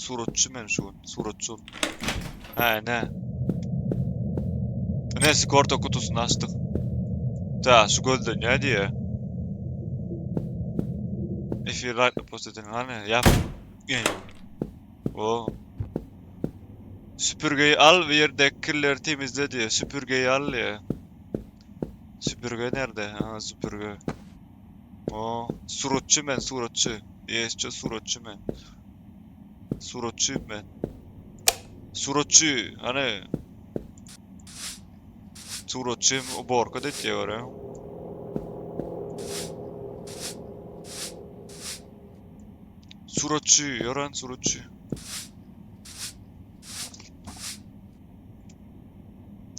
Suratçy men şu gün. Suratçy ol. Ha ne? Ne sigorta kutusyny açdyk. Ta şu gözlenýär diýe. If you like the post edin hany ýap. O. Süpürgeyi al ve yerdeki kirleri temizle diýe. Süpürgeyi al diýe. Süpürge nerede? Ha süpürge. O suratçy men suratçy. Ýesçe suratçy men. Suratçy men. Suratçy hany. Suratçy uborka diýip görä. Suratçy, ýören suratçy.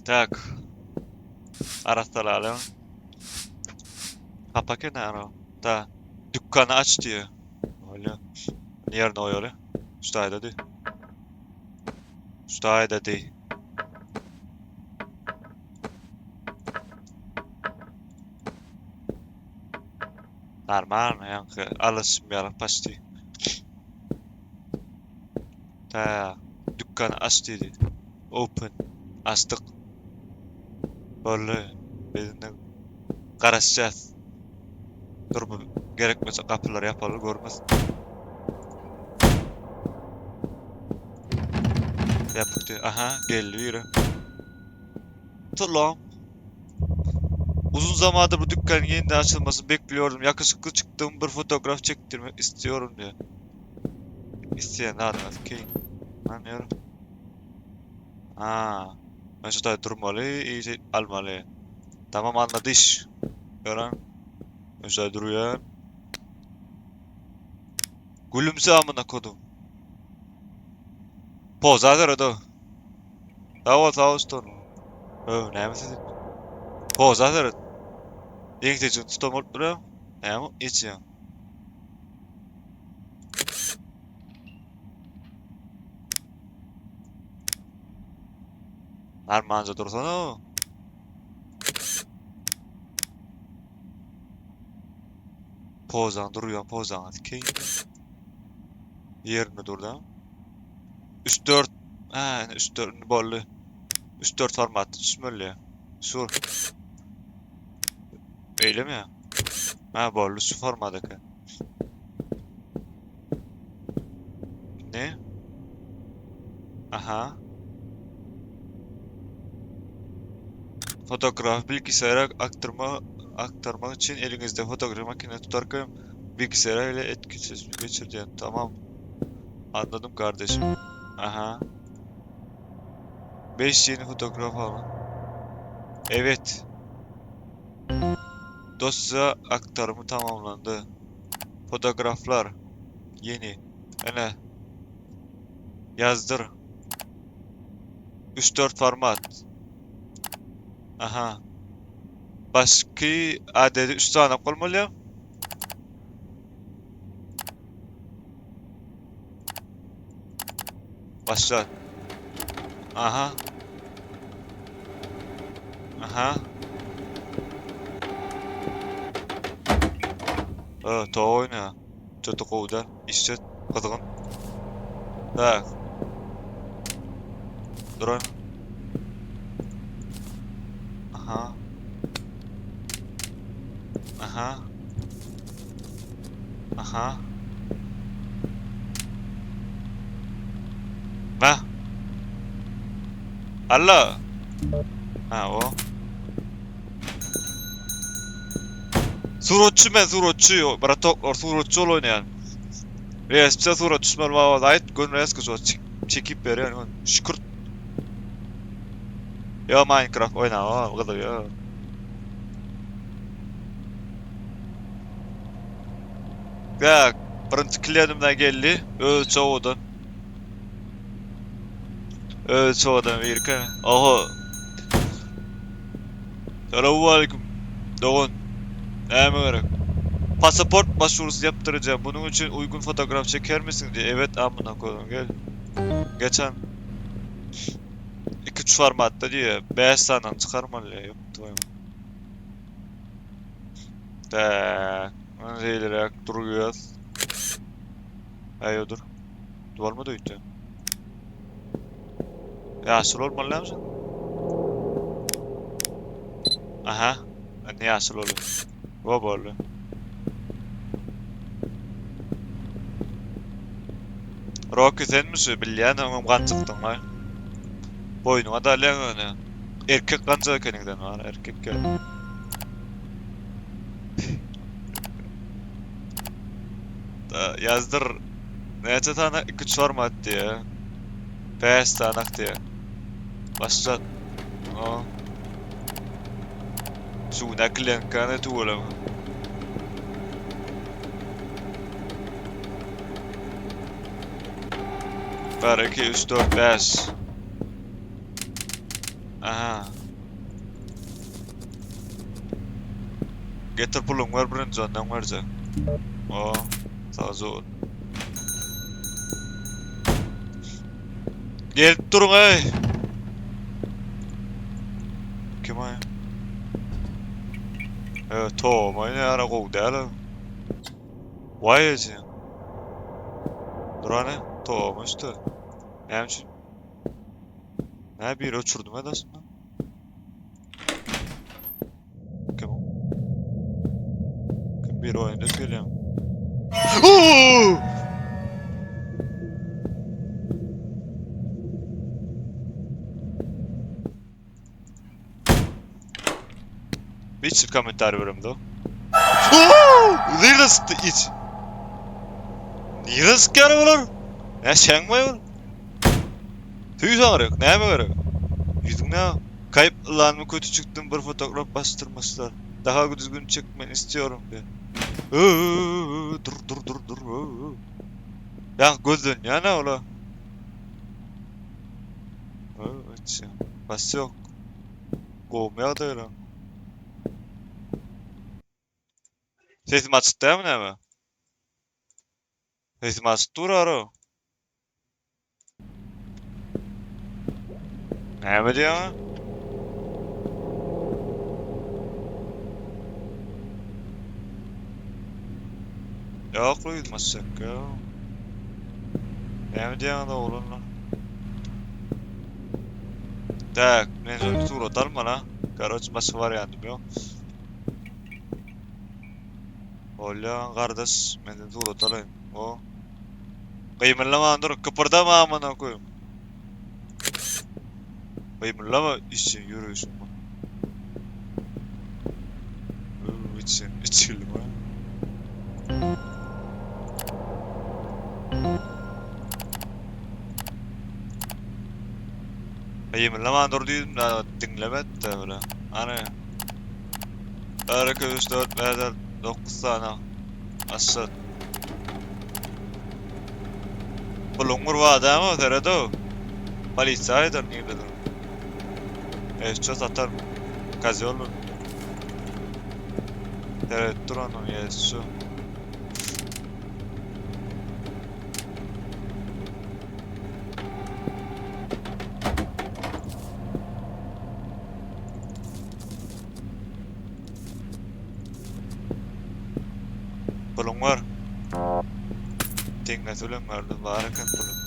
Tak. Arassalalyň. Kapak ene Da. Dükkany aç diýýär. Bolýar. Ýerine goýaly. Şu taýda diý. Şu taýda diý. Normal, ýaňky alyşym ýaly paçti. Ta, dükkany aç diýdi. Open. Açdyk. Boldy. Biz indi garaşýas. Dur bu gerekmese gapylary ýapaly görmesin. Ýapykdy. Aha, geldi biri. Tulam. Uzun zamandır bu dükkanın yeniden açılmasını bekliyordum. Yakışıklı çıktığım bir fotoğraf çektirmek istiyorum diyor. İsteyen adamız ki. Anlıyorum. Ha. Ben şu taýda durmaly, iyice almaly. Tamam anladı iş. Gören. Ben şu taýda durýan. Gülümse amına kodum. Poza seret o. Sag bol, sag bol usta. Öw, näme siz? Poza seret. Ýeňsejigini tutan bolup durýaň. Näme içýäň? Armanca dursana. Pozaň durýan pozaňa sikeýin. Ýerinde dur da. 3-4 ha, 3-4 boldy. 3-4 formatda düşmeli. Şu. Beýlemi? Ha, boldy şu formatdaki. Ne? Aha. Fotoğraf bilgisayara aktarma aktarmak için elinizde fotoğraf makine tutarken bilgisayara ile etkisiz geçir diyen. Tamam. Anladım kardeşim. Aha. 5 yeni fotoğraf alın. Evet. Dosya aktarımı tamamlandı. Fotoğraflar. Yeni. Ene. Ýazdyr. 3-4 format. Aha. Başky adedi 3 sany bolmaly. Başla. Aha. Aha. Ö, to oýna. Çöte gowda. Işçi gyzgyn. Tak. Duran. Aha. Aha. Aha. Ma. Alla. Ha o. Suratçy men suratçy. Bratoklar suratçy ol oýnaýan. Resmse surat düşmeli baba aýt gün resko şo çekip berýän gün. Şükür. Ýo Minecraft oýnama gyzygy ýok. Tak, birinji klientimden geldi. Öz çowadan. Öz çowadan birki. Oho. Salowmaleýkim. Dogan. Näme gerek? Pasaport başwurusy ýapdyrajak. Munuň üçin uýgun fotograf çekermisiň diýýär. Evet amyna koydum gel. Geçen 2-3 formatda diýýär. 5 sanyny çykarmaly diýýär. Ýok toýma. Tak. Şeýleräk durýas. Aýo dur. Bolmady öýtýän. Ýaşyl bolmaly näme sen? Aha. Indi ýaşyl boldy. Bo boldy. Rocky senmi şu? Bilýän öňem ganjykdyň laý. Boýnuňa dalýaň öne. Erkek ganjyk ekeniň sen bar, erkek gel. Da, ýazdyr. Näçe sany? 2 3 barmy atdy ya. 5 sany akdy ya. Başlat. O. Şu naklenkany tuwalama. Bir, 2, 3, 4, 5. Aha. Getir puluň ver birinji ondan verjek. O, sag ol. Gelip durun ey. Kim ay? Evet, tohum ay ne ara gowy däl. Vay ece. Dur hany, tohum üstü. Näme üçin? Ne bir öçürdüm aslında. Kim o? Kim bir oyunda söylüyorum. Oo! Hiç kommentar beremde. Oo! Nerede sıktı iç? Nerede sıkıyor bular? Ne sen mi ol? Tüy sağırık, näme gerek? Ýüzüň näme? Kaýyp ylanymy kötü çykdym bir fotograf basdyrmazlar. Daha düzgün çekmeni istiyorum diye. Dur dur dur dur. Ya gözlenýär ne ola? Evet. Bas yok. Gowmy ýagdaýlar? Sesim açyk dälmi näme? Sesim açyk dur ara. Näme diýýäň? Ýok, ýüzüm açjak ýa. Näme diýýäň da oglanlar? Tak, men şöyle surat alma la. Karoç başga wariantym ýok. Bolýa gardaş, menden surat alaýyn. O. Gymyllaman dur, kypyrdama amına koyayım. Gymyllama işin yürüyüşün bu. İçin, içilim ha. Gymyllaman dur diýdim, diňlemedi de bile. Ana. 1, 2, 3, 4, 5, 6, 9 sany. Aşşat. Puluň bir badamy seredo. Polisiýa aýdar nirdedir. Eşçe satar. Kozýol. Seret dur onuň eşçe. Puluň bar. Teňňesi bilen berdim, bar eken pulum.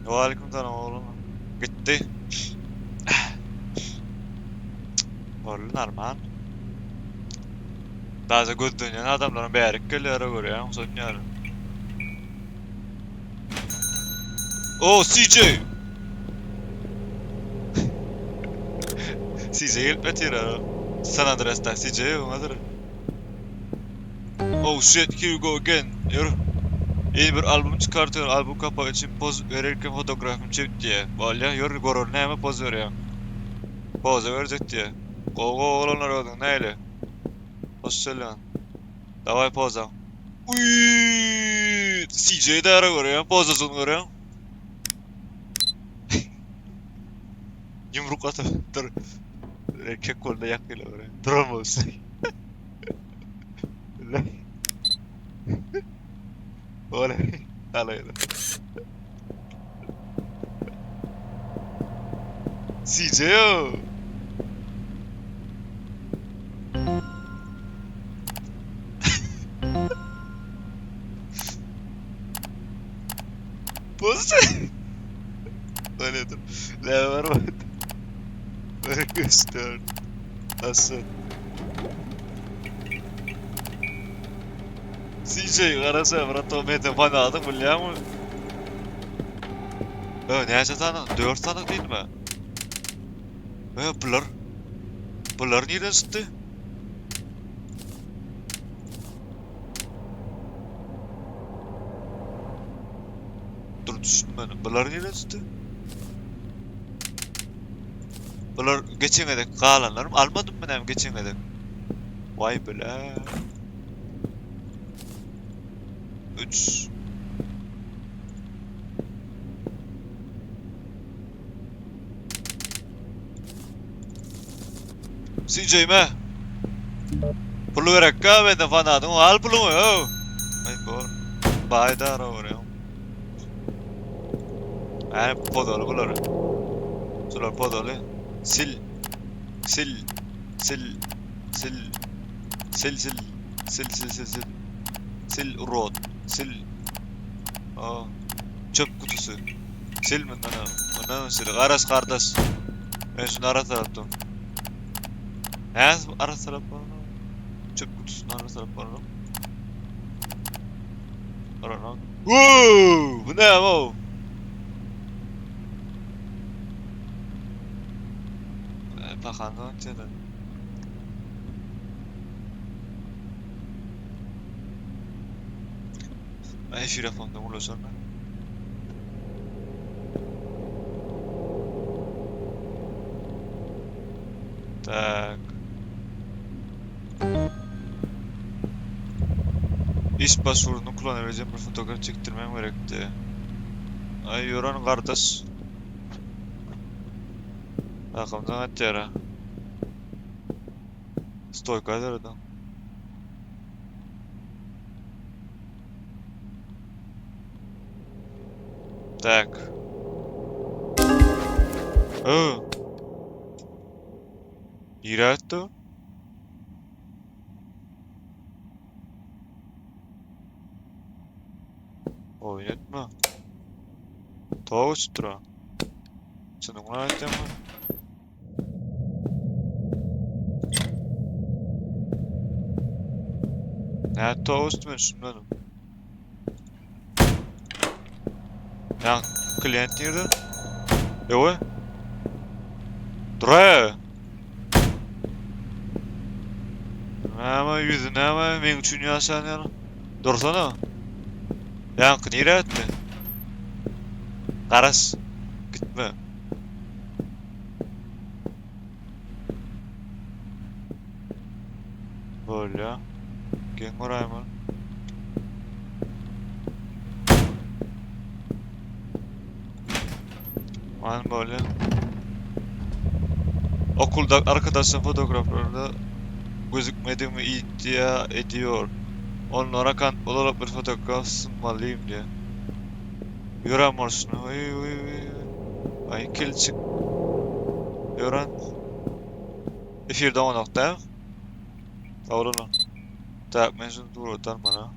Waleýkim salam oglum. Gitdi. Boldy normal. Daže gözlenýän adamlaryň bärik gelýär görýäň, şonýar. Oh CJ. CJ gelip ýatyr ara. San Andreas'ta CJ oňadyr. Oh shit, here we go again. Ýör. Ýeni bir album çykartýar, album kapagy üçin poz bererken fotografym çek diýýär. Bolýa, ýör görer näme poz berýäň. Poza berjek diýýär. Gowy gowy oglanlar özüň näle? Hoş gelýäň. Daway poza. Uyyy, CJ dara görýän, pozasyny görýän. Ýumruk atyp dur. Erkek bolda ýakyla görýän. Duran bolsun. Oley. Alayla. CJ o. Bolsa. Öyle dur. Ne var var. Göster. Nasıl? CJ garasa brato menden fanadyk bilýäňmi? Ö, näçe sany? 4 sany diýdimi? Ö, bular Bular nirden çykdy? Dur düşünmedim. Bular nirden çykdy? Bular geçen gezek galanlarym almadym mı näme geçen gezek? Vay bile. 3 CJ me. Pulu gerekka menden fanadyň al puluňy öw. Ay bor. Baýdar orýa. Ay podaly bular. Şular podaly. Sil. Sil. Sil. Sil. Sil sil. Sil sil sil sil. Sil urod. Sil. Aa. Çöp kutusy. Sil mundan Mundan sil. Garas kardeş. Men şunu arassalapdym. Näs arassalap bolanok? Çöp kutusyny arassalap bolanok. Bolanok. Woo! Bu näme o? Pakandan atýarlar. Ay şu rafonda ulaşarlar. Tak. İş başvurunu kullanabileceğim bir fotoğraf çektirmem gerekti. Ay yoran kardeş. Arkamdan atýar ha. Stoýka dereden. Tak. Oo. Nirä gitdi o? Oýun etme. Towuk uçup dur ha. Çynyňy aýtýaňmy? Nädip towuk uçdy men düşünmedim. Ya klient nirde? Ýowe. Dura. Näme ýüzi näme meň üçin ýaşan ýaly. Dursana. Ýaňky nirä gitdi? Garaş. Gitme. Bolýa. Geň göräýmeli. Aynen böyle. Okulda arkadaşlar fotoğraflarında gözükmediğimi iddia ediyor. Onlara kanıt olarak bir fotoğraf sunmalıyım diye. Gören var şunu. Oy oy oy. Ay kilçik. Gören. Efirde o nokta. Doğru Tak men şunu dur öten bana.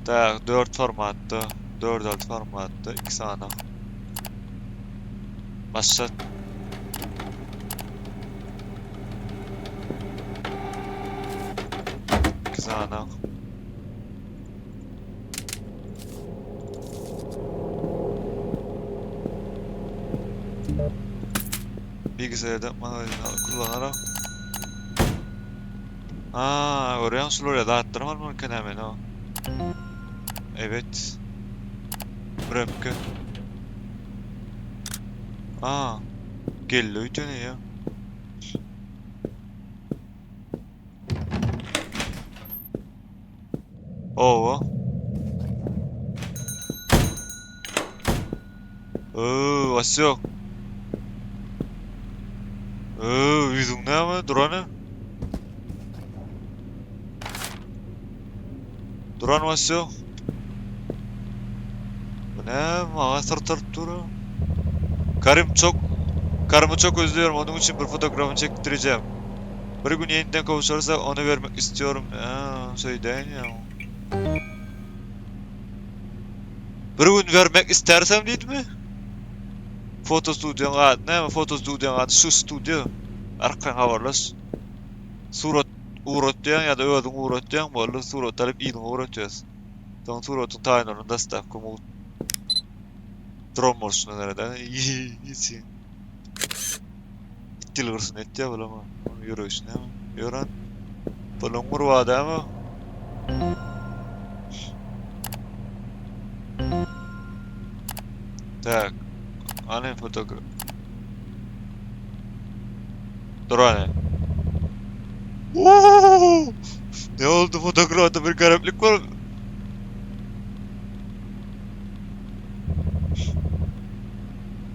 Tak 4 formatda 4 6 formatda 2 sany. Başlat. 2 sany. Bilgisayarda manuelini kullanarak Aa, görýän şular ýa zatlarym almaly eken men o. Evet. Mürepke. Aa, geldi öýtene ya. Owa. Oo, Wasýok. Oo, ýüzüň näme? Durany? Duran Wasýok. Ne maňa syrtyryp dur. Karym çok karımı çok özlüyorum. Onun için bir fotoğrafını çektireceğim. Bir gün yeniden kavuşursak onu vermek istiyorum. Aa, söýdäýin ya. Bir gün vermek istersem diýdimi? Foto studiýaň ady näme? Foto studiýaň ady şu studiýa. Arkaýyn habarlaş. Surat ugratýaň ýa-da özüň ugratýaň, boldy surat alyp yzyňa ugratýas. Soň suratyň taýyn bolan dostawka mugt. Dron bolşuna görä-de. Hiç. It ýylgyrsyn etýär bulam. Onuň ýöreýşi näme? Ýören. Puluň bir bar dämi? Tak. Hany fotograf. Dur hany. Ne oldu fotografda bir gariplik var.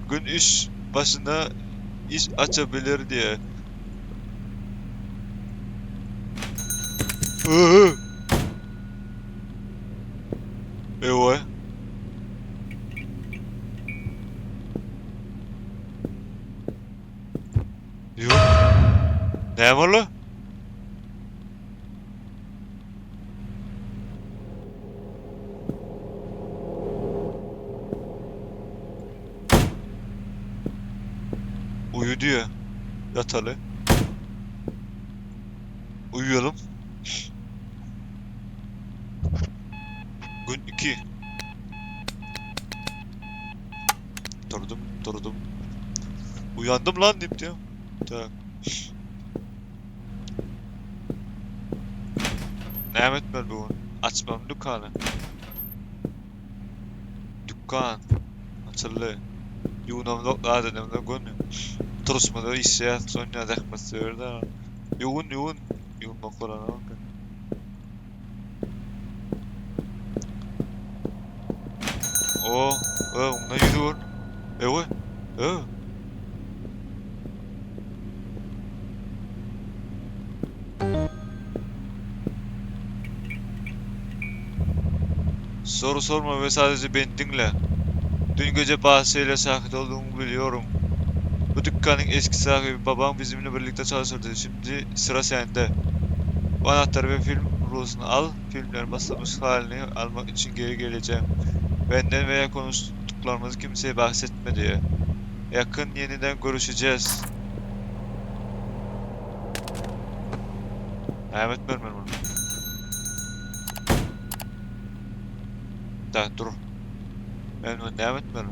Gün iş başına iş açabilir diye. Ewa. Ýok. Näme boldy? Uyu diyor. Yataly. Uyuyalım. Gün 2. Durdum, durdum. Uyandım lan deyip diyor. Tak. Näme etmeli bu gün? Açmaly dükany. Dükkan açyldy. Ýuwunamzok zat edemzok göni. Turuşmada işleýäs, Sonýa zähmet söýer-dä. Ýuwun, ýuwun. Ýuwunmak bolanok. O, ö, onda ýüzi gör. Öwe, ö. Soru sorma ve sadece beni dinle. Dün gece bazı şeyler şahit olduğumu biliyorum. Bu dükkanın eski sahibi babam bizimle birlikte çalışırdı. Şimdi sıra sende. Bu anahtarı ve film rulosunu al. Filmlerin basılmış halini almak için geri geleceğim. Benden veya konuştuklarımızı kimseye bahsetme diye. Yakın yeniden görüşeceğiz. Näme etmeli men muny? Da dur. Men muny näme etmeli?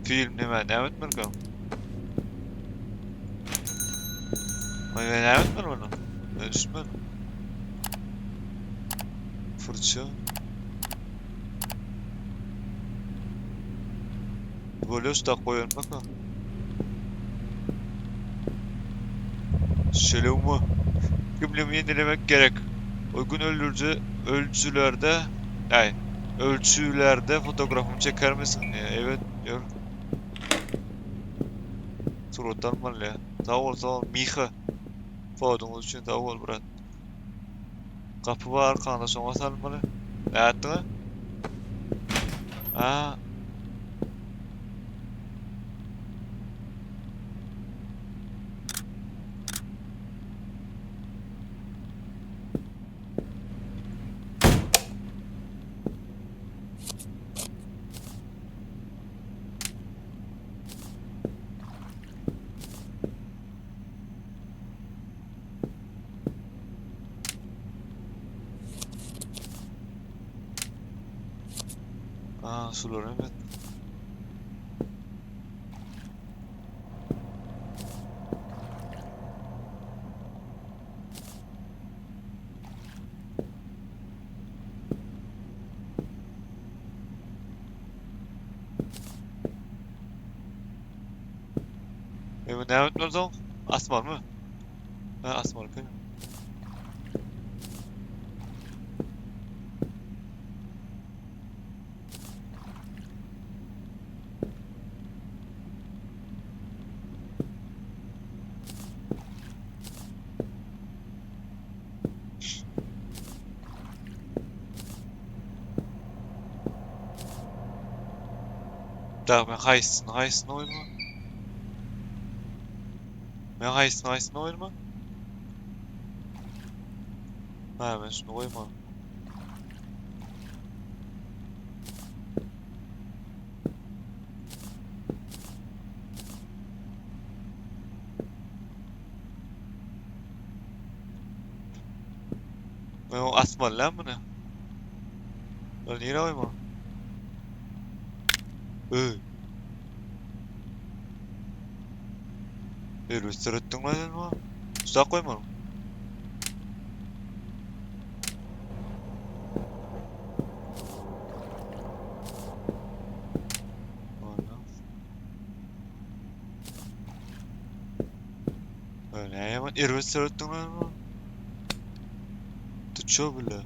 Film näme näme etmeli? Men näme etmeli muny? Men düşünmedim. Fırça. Bolýos da goýan baka. Şelewmi? Kimliğimi yenilemek gerek. Uygun öldürücü ölçülerde ay ölçülerde fotoğrafımı çeker misin diye. Evet diyor. Suratdan almaly ya. Sag bol sag bol Miha. Fodyňyz üçin sag bol brat. Gapy bar arkanda şoňa salmaly. Nätdiňä? Aa. Aa sular evet. Evi näme etmeli soň? Asmalymy? Ha asmaly eken. Dagy men haýsysyny haýsysyny goýma? Men haýsysyny haýsysyny goýma? Ha men şuny goýma. Men o asmaly lan bunu. Lan nirä goýma? Öý. Elbet seretdiň lan sen maňa. Tuzak goýmaly. Öyle yaman erbet seretdiň lan maňa. Ty ço bile.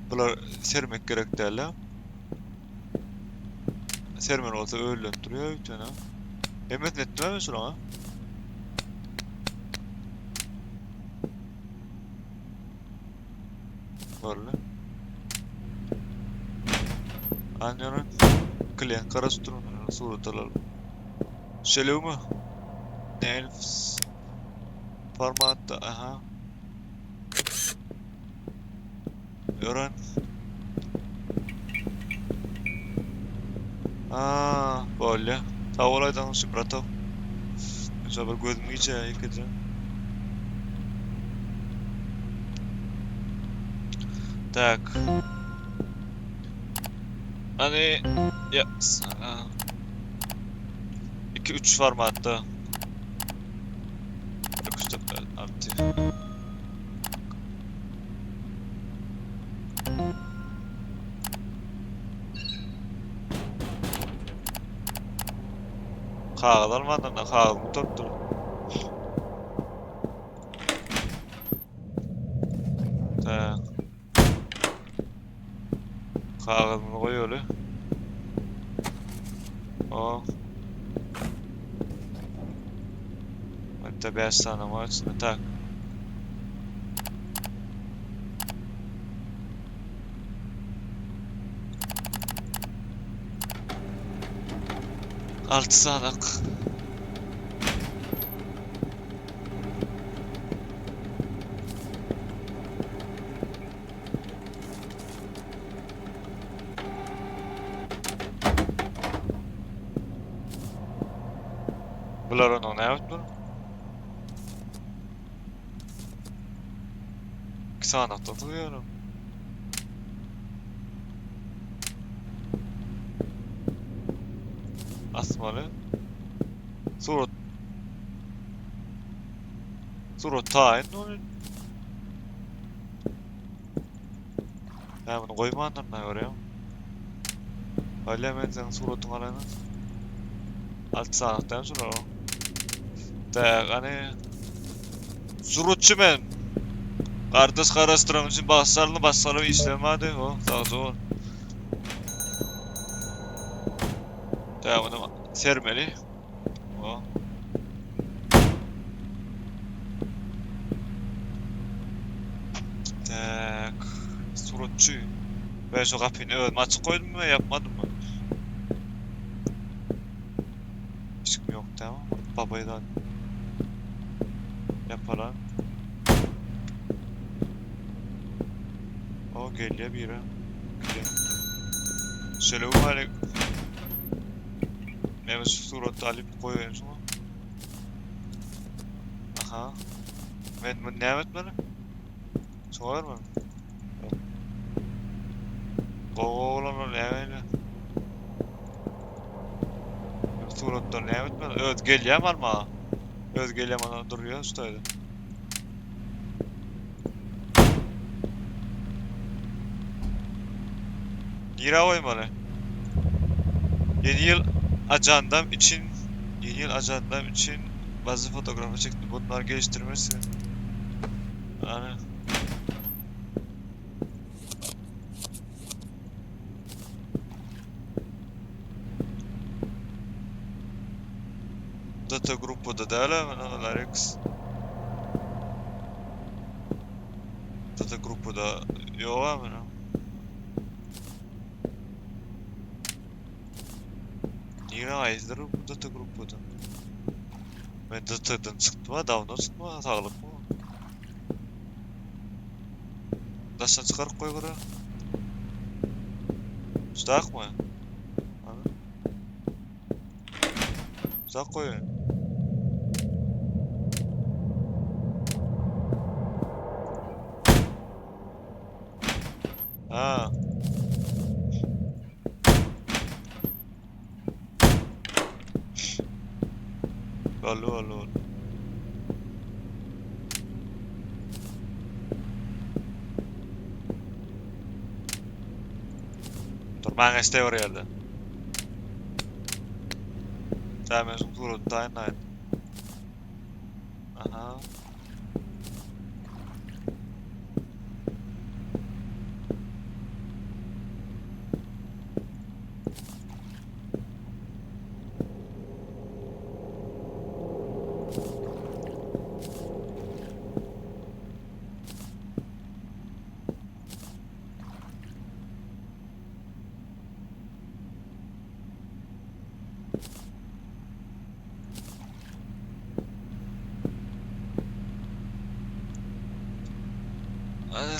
Bular sermek gerek däl-ä. Sermeli bolsa öldürip durýar öýtýän ha. Hemmesini etdim men şulaň ha. Boldy. Anýoran klient garaşyp durun, surat alalım. Şelewmi? Elfs formatda aha. Ören. Aa, bolýa. Sag bol aýdanyň üçin, bratok. Şo bir gözüm gije ýekeje. Tak. Hani ya 2 3 formatda. 3 4 6. Kagyz almandan da kagyz gutarypdyr. Tak. Kagyzyny goýaly. O. Hatta 5 sany var içinde. Tak. Alty sanak. Bular onuň näme etmeli? İki sanakdan sygýarlar. Asmaly. Surat. Surat taýyn ony. Ben bunu goýmandyryn ha görýäň. Bolýa men seň suratyňy alaýyn. Alty sanyk däl şular. Tak, hany. Suratçy men. Kardeş garaşdyran üçin başlaryny başgalar işlemedi. O, sagja bol. Tak, bunu sermeli. O. Tak. Suratçy. Ben şu gapyny özüm açyk koydum mu, yapmadım mı? Hiç kim yok tamam. Babayı da yapalan. O geliyor biri. Geliyor. Selamun aleyküm. Näme şu suratda alyp goýaýyn şuňa. Aha. Men bunu näme etmeli? Şuňa bermeli. Gowy oglanlar näme öyle? Suratdan näme etmeli? Öz gelýärmi almaga? Öz gelýärmi almaga durýar şu taýda. Nirä goýmaly? Yeni ýyl ajandam üçin Yeni ýyl ajandam üçin bazı fotoğrafı çekti. Bunlar geliştirmesi. Ana. Data gruppada däl ha, Larix. Data gruppada ýok ha, mana. haýsydyr bu DT gruppadan? Men DT-den çykdym-a, dawno çykdym-a, saglykmy? Daşdan çykaryp goý bir. Şutakmy? Ana. Şutak goý. Ha. Boldy boldy boldy. Dur maňa işte bir ýerde. Tamam men şuň suratyny taýynlaýyn. Aha.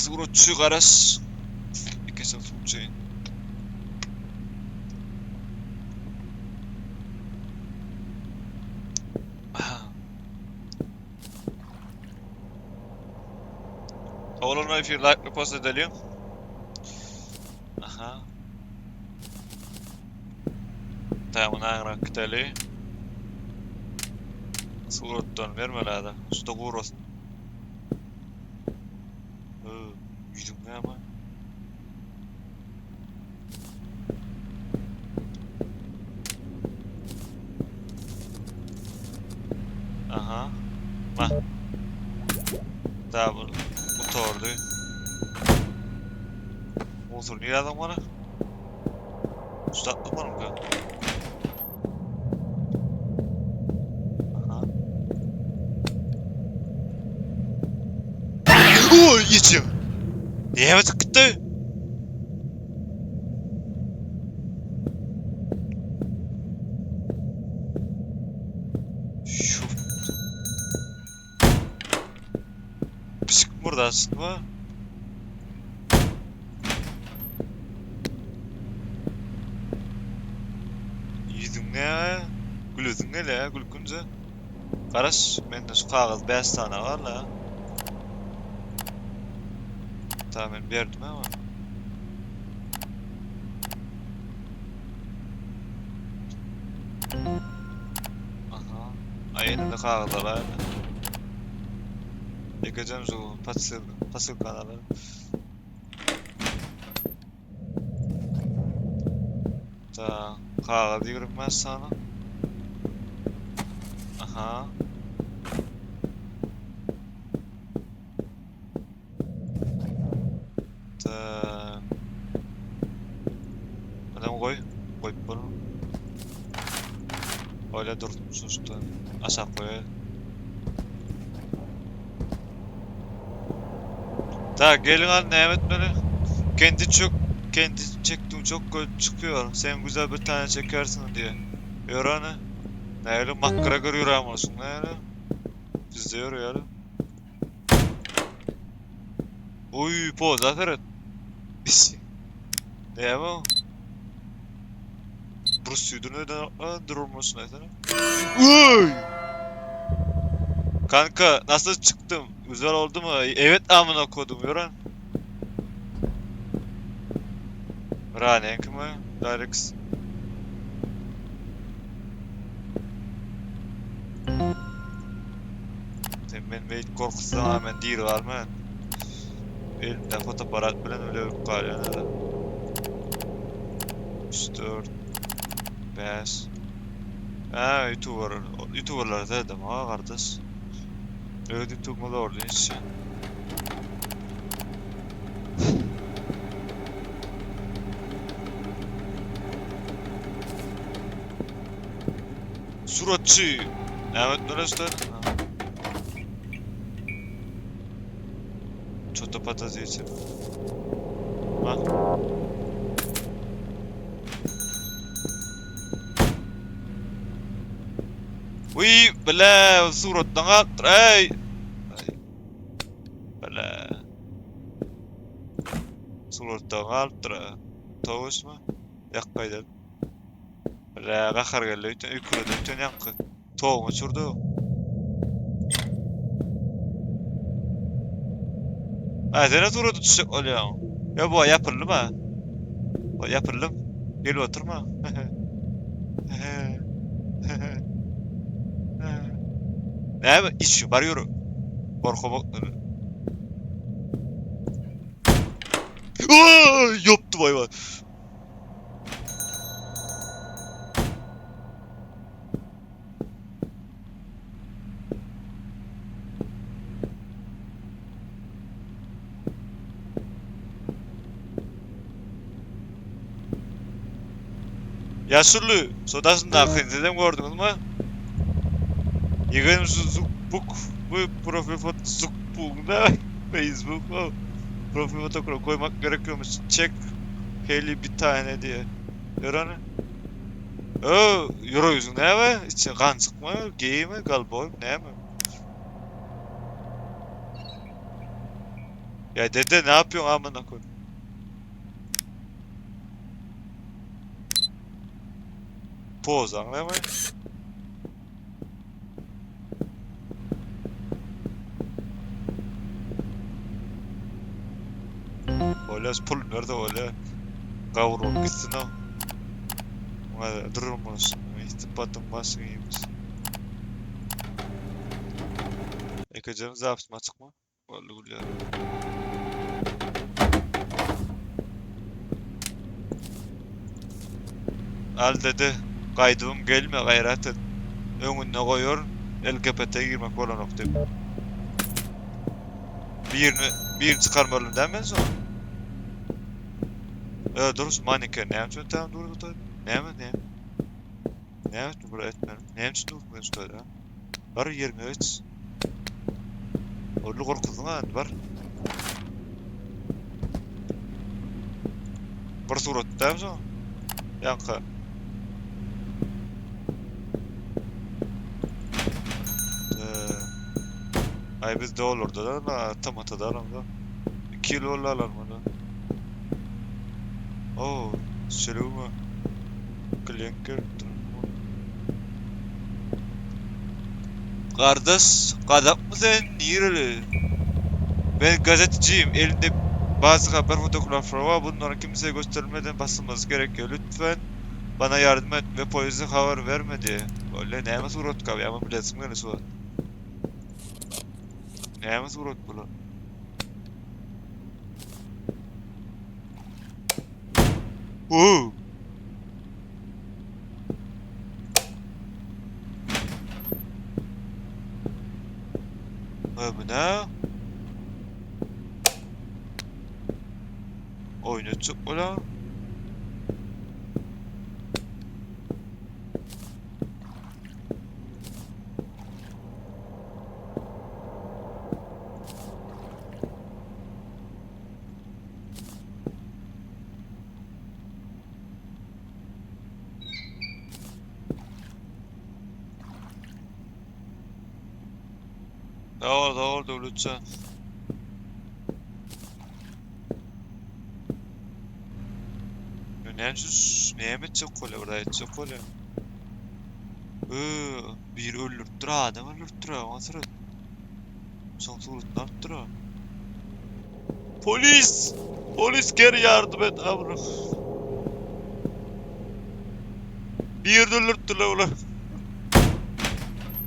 Suratçy garaş. Ikisi suwçy. Oglanyma efir like post edeliň. Aha. Tamam aňrak gideli. Suratdan bermeli adam. Şuda gurasyn. Ýüzüň näme? Aha. Bak. Daha bu motordu. Motor niye adam bana? Üstadlık var mı ki? Aha. Oy içim. Niye çıktı? Şu. Pişik burada mı? Ýüzüň näme? Gülesiň gelýär, gülkünje. Garaş, mende şu kagyz 5 sany bar la. Tamam men berdim ama. Aha. Ay elinde kagyzlar var. Ýekejem şu pasyl pasylkanalar. Ta kagyz 25 sany. Aha. Ta. Adam goý. Goýup bol. Öyle dur. Şuşta. Aşak goý. Ta gelin al näme etmeli? Kendi çok kendi çektiğim çok kötü çıkıyor. Sen güzel bir tane çekersin diye. Yöre Näle McGregor ýöräm olsun näle? Bizde ýörýär. Oy poza seret. Näme o? Bruce Lee neden durulmasın aytsana. Uy! Kanka nasıl çıktım? Güzel oldu mu? Evet amına kodum yoran. Rane kimi? Darix. Sen men beýt korkutsaň men diri galman. Elimde fotoaparat bilen öyle ölüp galýan adam. 3 4 5 Ha YouTuber YouTuberlar dedim ha kardeş. Evet YouTube'uma da orada hiç. Suratçy. Näme etmeli Çota patates için. Ha? Uý, bile, suratdan galypdyr, eý! Bile. Suratdan galypdyr, towuşma. Ýak gaýdan. Bile, gahar geldi öýtän, öýkeledi öýtän ýaňky. Toguny uçurdy. Ha, sen surata düşjek bolýaň. Ýa bu ýapyldy ma? O ýapyldym. Gelip oturma. Näme iş bar ýürü. Gorkamak. Ýopdy baý baý. Ýaşuly, şo daşyndaky sizem gördüňizmi? Ýegenim şu zukbuk bu profil foto zukbuk da Facebook o profil foto koymak gerekiyormuş. Çek heli bir tane diye. Gör ony. Ö, ýürek ýüzüň näme? Içi gan çykma, geými, galboý, näme? Ya dede ne yapıyorsun amına koy? Poz anlama. Bolýas pul nerede bolýa? Gawrulyp gitsin o. Muňa durmaz. Istibatyn başyny iýmiş. Ekejem zapis açykmy? Boldy gülýär. Al dede, gaýdybym gelme gaýrat et. Öňünde goýaryn, LGBT girmek bolanok diýip. Birini, birini çykarmalym däl men soň. Ö, durus maniken näme üçin tam durdy? Näme, näme? Näme üçin bura etmeli? Näme üçin durdy men şu taýda? Bar ýeriňe geç. Orly gorkuzdyň ha bar. Bir surat dämi şo? Ýaňky. Ay biz dolarda da TMT-da alamda. 2 ýyl boldy alanymyza. Oo, sürümi? Klient gelipdir. Kardeş, gazakmy sen? Nireli? Ben gazeteciyim. Elinde bazı haber fotoğrafları var. Bunları kimseye göstermeden basılması gerekiyor. Lütfen bana yardım et ve polise haber verme diye. Öyle näme surat kab? Ýa bilesim geldi surat. Näme surat bular? Oo. Ha bu ne? Oýnatjak bolan. Dogry dogry Döwletjan. Näme üçin näme etjek bolýar bir aýtjak bolýar. Öö, biri öldüripdir, adam öldüripdir, oňa seret. Soň suratyny alypdyr o. Polis! Polis gel yardım et amına. Bir yerde öldürttüler ulan.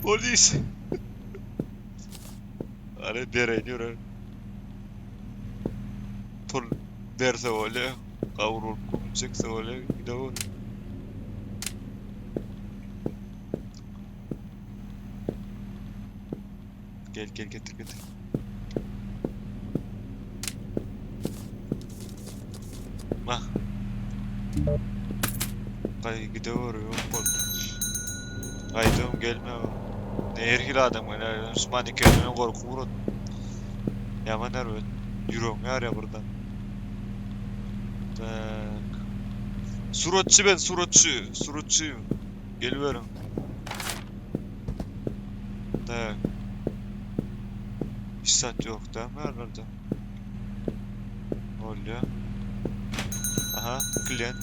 Polis. Hani dereni ýöre. Pul berse bolýar. Gawrulyp kum çekse bolýar. Gidewer. Gel gel getir getir. Mah. Gaý gidewer yok bol. Gaýdym gelme. Ne erhil adam gel. Şu manikenden gorky vurut. Yaman erbet. Ýüregim ýarýar birden. Tak. Suratçy ben suratçy. Suratçıyım. Geliberiň. Hiç zat ýok dämi ýerlerde? Bolýa. Aha, klient.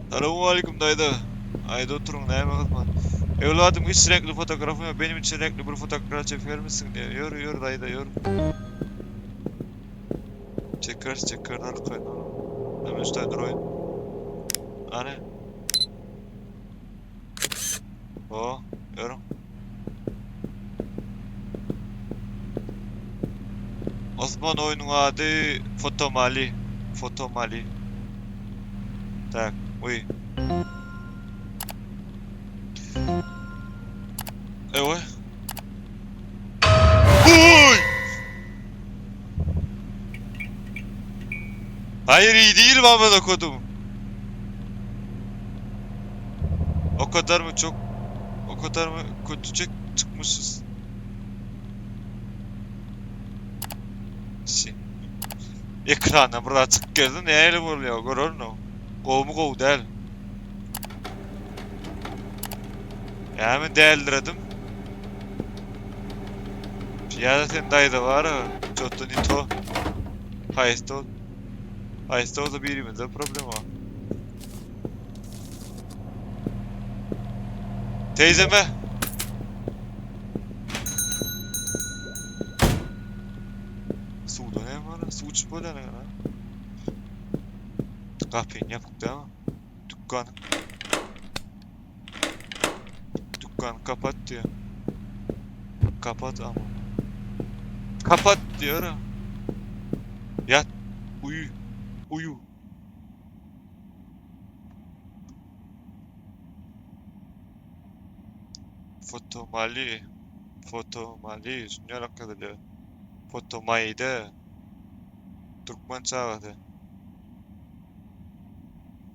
Salowmaleýkim daýza. Aýda oturyň, näme hyzmat? Evladım hiç reňkli fotografym ýok. Benim üçin reňkli bir fotograf çekermisiň diýýär. Ýör, ýör daýza, ýör. Çekeris, çekeris arkaýyn boluň. Näme üstä duraýyn. Ana. O, ýörüň. Osman oýnuň ady Fotomali. Fotomali. Tak, uý. Ewe. Uy! Hayır iyi değil amına kodum. O kadar mı çok o kadar mı kötü çık çıkmışız? Şi. Ekrana bir açyk geldi nähili bolýar görerno. Gowmy gowy däl. Ýa men däldiredim. Ýa-da sen daýza bar ha. Çotda ne to. Haýsy ol? Haýsy bolsa birimizde problem bar. Teyzeme. Suwda näme bar? Suw içip bolýar ha. Gapyny ýapyk dämi? Dükkan. Dükkan kapat diýýär. Kapat ama. Kapat diýýär. Ýat. Uýu. Uýu. Fotomali. Fotomali. Şunýa alakaly. Fotomaýda. Türkmen çagasy.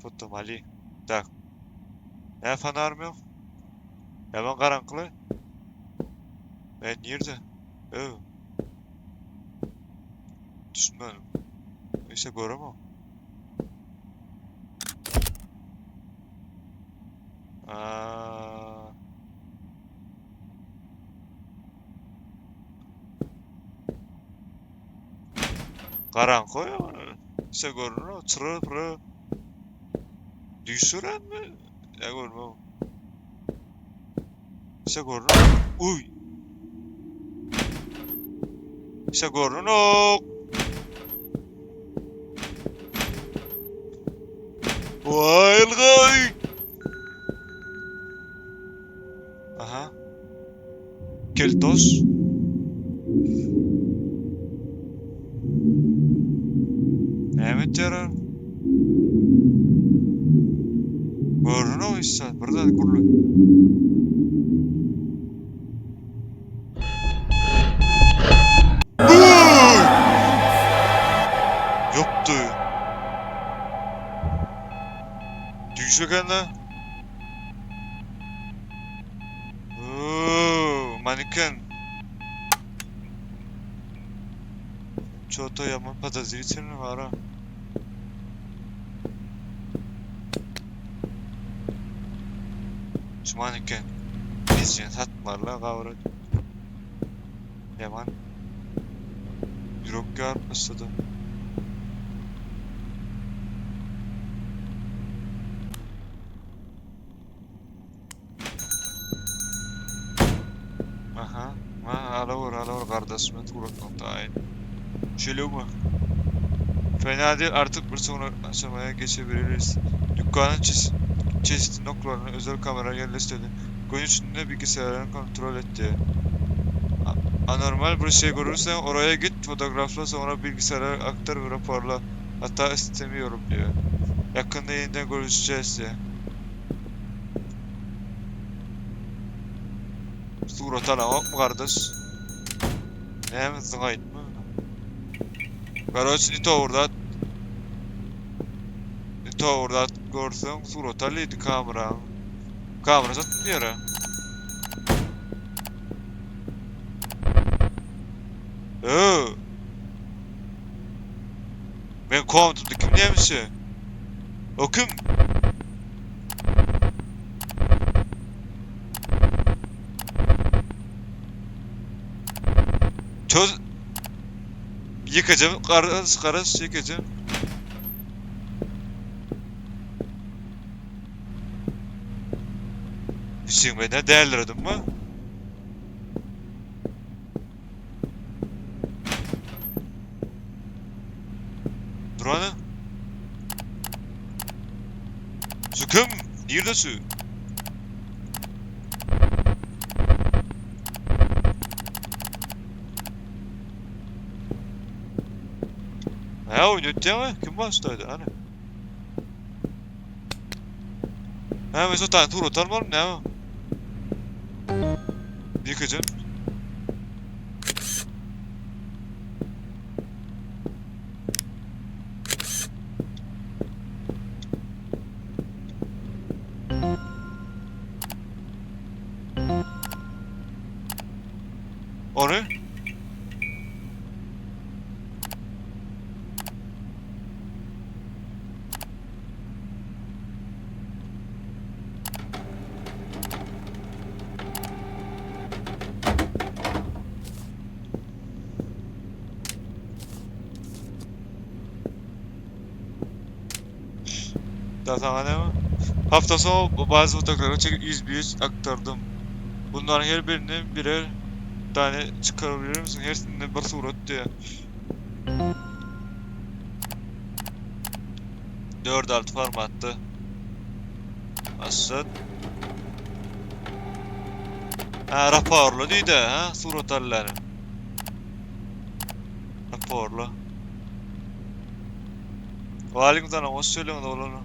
Fotomali. Tak. Näme fanarym ýok? Ýaman garaňkyly. Men nirde? Öw. Düşünmedim. Işe göremok. Aa. Garaňky Işe görünür, çyra pyra. Düşürenmi? Ya görmem. İşe görünür. Uy. İşe görünür. Vay gay. Aha. Keltos. Näme etýär? Görün o işte. Bir zat gurlu. Ýokdy. Düýş eken-dä. Ooo, maniken. Ço-to ýaman podozrительny bar-a. Şu maniken. Ejeni satmaly-la gabra. Ýaman. Ýürek ýaryp başlady. Aha. Ha, alawur, alawur kardeşime suratdan tayin. Şöyle mi? Fena değil artık bir sonraki aşamaya geçebiliriz. Dükkanın çeşit, çeşitli noktalarına özel kamera yerleştirdi. Gün içinde bilgisayarını kontrol etti. Anormal bir şey görürsen oraya git fotoğrafla sonra bilgisayara aktar ve raporla. Hata istemiyorum diyor. Yakında yeniden görüşeceğiz diyor. Surat alamokmy gardaş? Näme zyňaýynmy? Garoç ne towurdat? Ne towurdat görseň surat al diýdi kamera. Kamera satyn diýer. Öö. Men komnatamda kim nämişi? O kim? Çöz. Ýekeje garas garas ýekeje. Hüseyin ben ne dälirdim mi? Dur ana. Şu kim? Nirde şu? Ha oýnatýaňa? Kim başlaýdy? Ana. Ha men şu tane tur atarmaly näme? Ýekeje. Ony? Daha saňa näme? Hafta soňy bazı fotoğrafları çekip 100 aktardım. Bunların her birini birer tane çıkarabilir misin? Hepsinde bir surat diye. 4 6 formatda. Asad. Ha raporly diýdi ha surat alýany. Raporly. Waleýkim salam hoş geldiňiz oglanlar.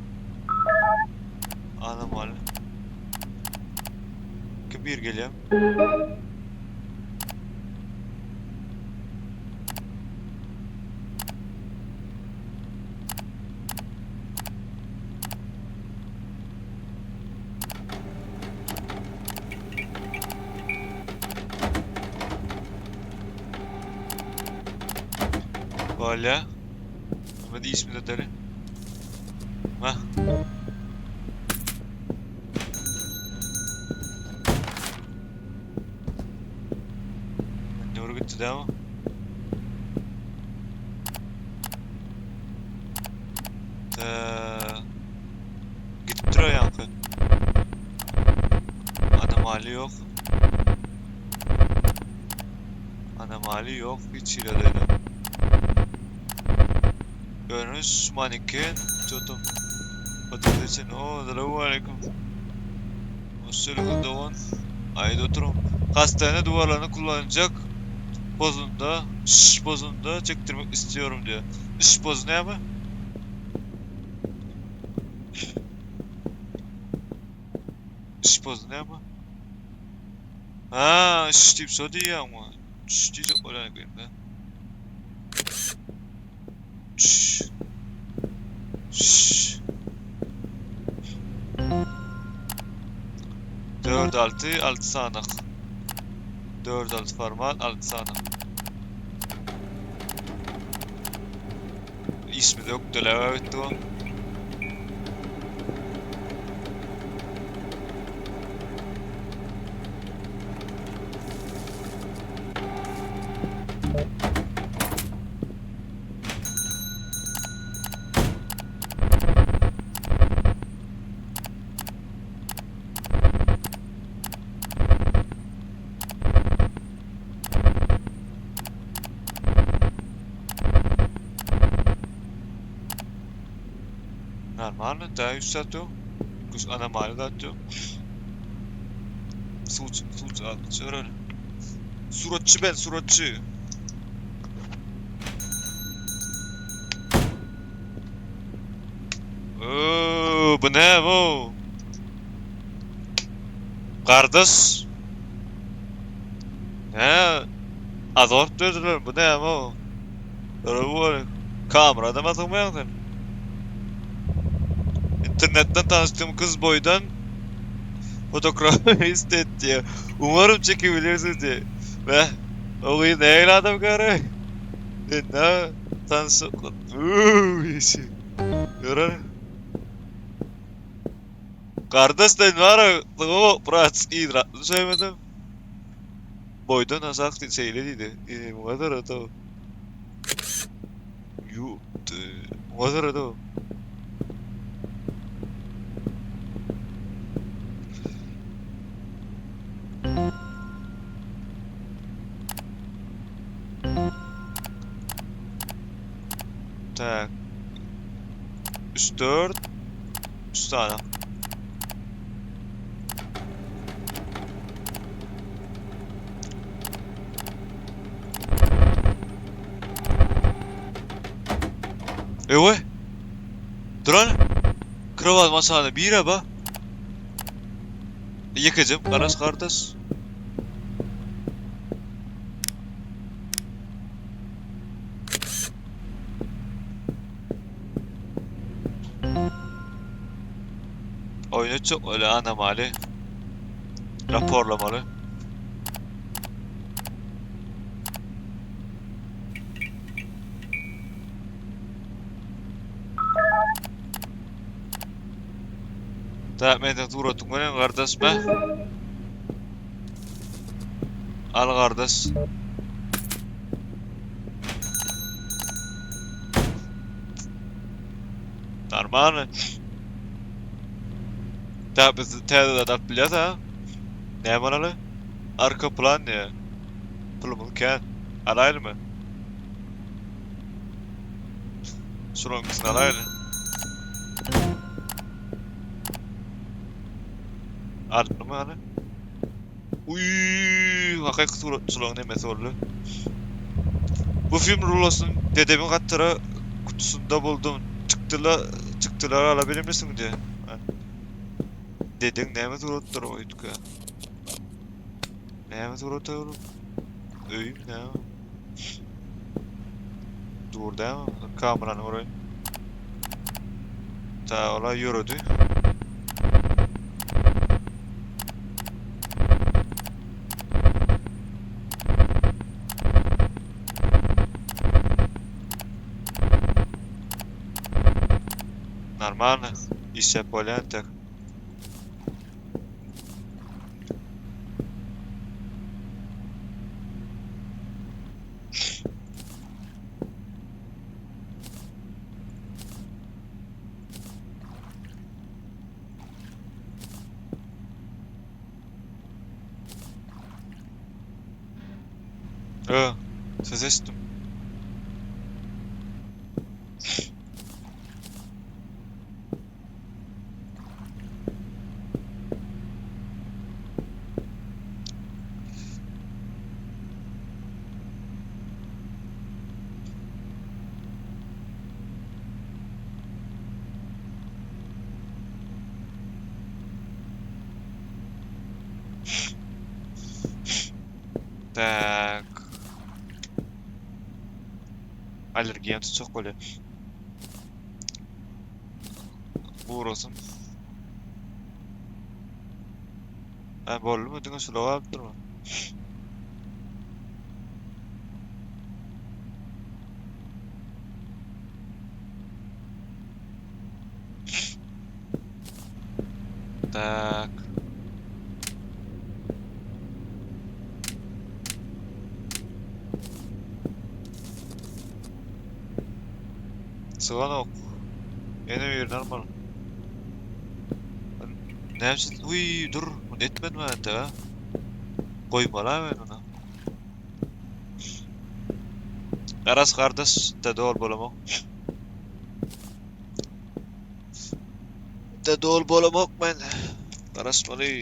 Anam Ali. Kim bir gelýär? Bolýa. Hadi ismi de deri. Hah. Doğru gitti değil mi? Ee, gitdir o yankı. Anomali yok. Anomali yok. Hiç ileride. Görünüş maniken tutum. Patatesin. O, selamun aleyküm. Hoşçakalın dogan. Haydi oturun. Hastane duvarlarını kullanacak pozunda, şş pozunda çektirmek istiyorum diyor. Şş pozu ne ama? Şş pozu ne ama? Ha, şş diýip şo diýýäňmi? Şş diýjek bolýan ekende. Şş. Şş. 4 6 6 sanyk. 4 6 format 6 sanyk. Ismi dökdüler bitdi o. Normalno, da üç saat yok. Kuş anomali zat ýok. Suç, suç atçı öyle. Suratçı ben, suratçı. Oo, bu ne bu? Kardeş. Ne? Azort berdiler, bu ne bu? Bu kamerada mı atılmayan sen? İnternetten tanıştığım kız boydan fotoğrafı istetti diye. Umarım çekebilirsiniz diye. Ve o kız ne adam karı? Ne tanışık. Görer. Kardeş den var o brat idra söylemedim. Boýdan aşak diý şeýle diýdi. Ine muňa seret-ow. Ýu, muňa seret-ow. Tak. 3 4 3 sany. Ewe. Duran. Krowat masany bire ba. Ýekejem garaş gardaş. Oýna çok öyle anomali. Raporlamaly. Da menden suratyň bilen gardaş be. Al gardaş. Normal. Da biz täze zat alyp bilýäs ha. Näme alaly? Arka plan diýýär. Pulumyz kän. Alaýlymy? Şularyň ikisini alaýly. Alyndymy hany? Uýy, hakyky suratçylygyň nemesi boldy. Bu film rulosyny dedemiň hatyra kutusynda buldum. Çykdyla, çykdylar alabilirmisiň diýe. Dedeň näme suratlar goýduka? Näme surat oğlum? Öýüm näme? Dur dämi? Kamerany göreyim. Ta ola ýöredi. Normalny. Işläp bolýan entek. Ö, ses eşitdim. Tak. Allergiýam tutjak bolýar. Gurasyn. Ha boldumy? Diňe şular galypdyrmy? Tak. Syganok. Ýene birini almaly. Näme üçin? Uý, dur. Muny etmedim entek ha. Goýmaly men ony. Garaz gardaş, da dol bolamok. Da dol bolamok men. Garaşmaly.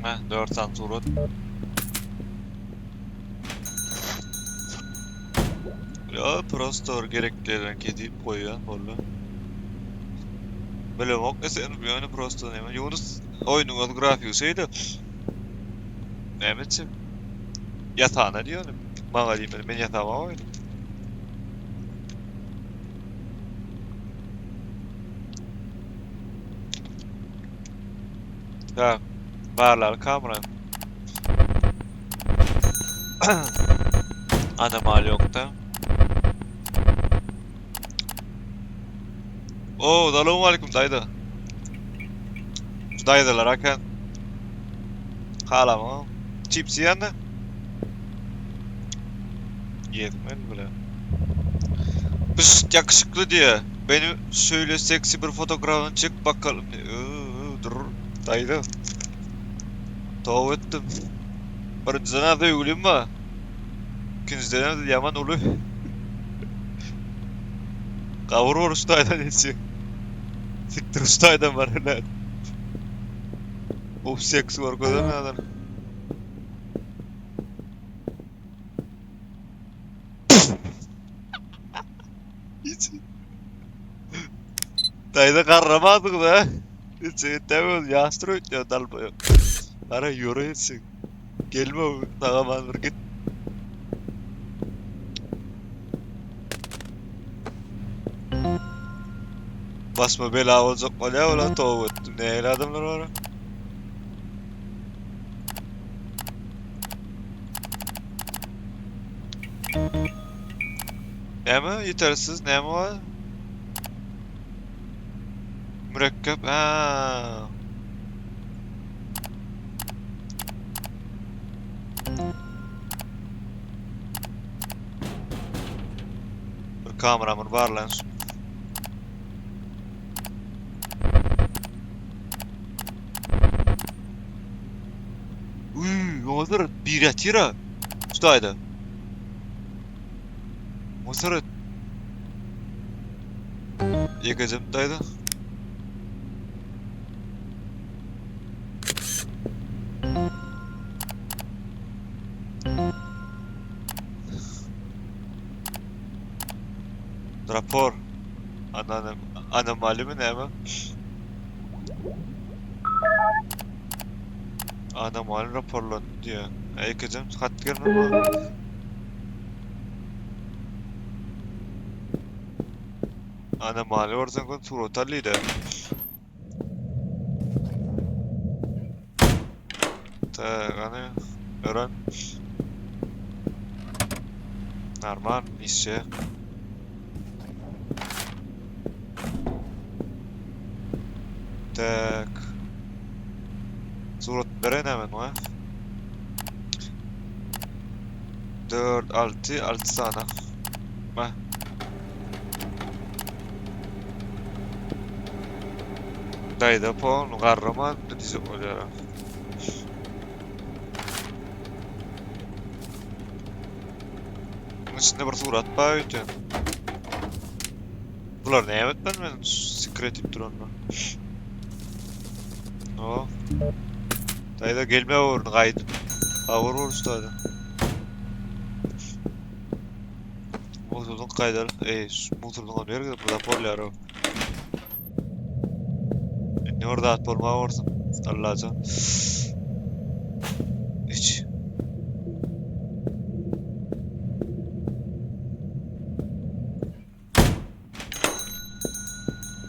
Heh, 4 sany surat. Ya prosto gereklilerini kedip koýýan boldy. Bilemok ne sen ýöne prosto näme. Ýunus oýnuň öz grafigi şeýle. Näme etjek? Ýasana diýýän. Maňa diýmeli, men ýasamam oýny. Tak, barlaly kamerany. Anomal ýokda. Oo, salam aleyküm daýza. Şu daýzalar eken. Halamyň. Çipsi ýanda. Yedim ben bile. Pişt yakışıklı diye. Beni şöyle seksi bir fotoğrafını çek bakalım diye. Iıı, dur dayı. Tövbe ettim. Birinciden söýgülim bar. İkinciden yaman uly. Gawur bor şu taýdan içi. Siktir şu taýdan bar hele. Of seks var kadar ne adam. Hiç. Daýza garramadyk da. Hiç etdemiz ýaşdyr öýtýär dalba. Ara ýöre etsin. Gelme sagaman bir git. Basma bela boljak bolýar ola toba etdim. Nähili adamlar bar? Näme ýetersiz näme bar? Mürekkep ha. Bir kameramın bar lan. Uy, oňa bir ýatyr-a. Şu taýda. Oňa Ýekejem taýda. Rapor. Anonim anomali mi näme? Anomali raporlandy diýýär. Ýekejem hat gelmedi. Anomali görseň gün surat al diýdi. Tak, hany ören. Normal, işçi. Tak. Surat beren hemen wa. 4 6 6 sany. Bah. Daýza pon garraman diýjek bolýar. Bunun içinde bir surat bar öýtýän. Bular näme etmeli men sekret edip duranlar. O. Daýza gelme orny gaýdyp. Gawur boluş daýza. Musuldan gaýdar. Eý, musuldan ber gidip raporlar o. Indi bir zat bolma bolsun. Allajan. Hiç.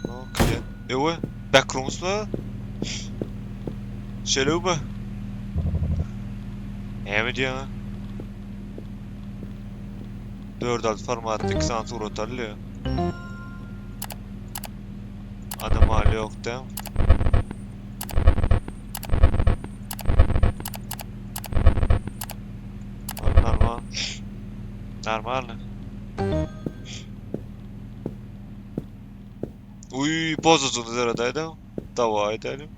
Okey. Ewe, backrooms mı? Şöyle mi? Näme diýýäň? 4 6 formatda 2 sany surat alýar. Anomali ýok da. Normal. Normal. Uy, pozasyny seredäýdä. Dawa edelim.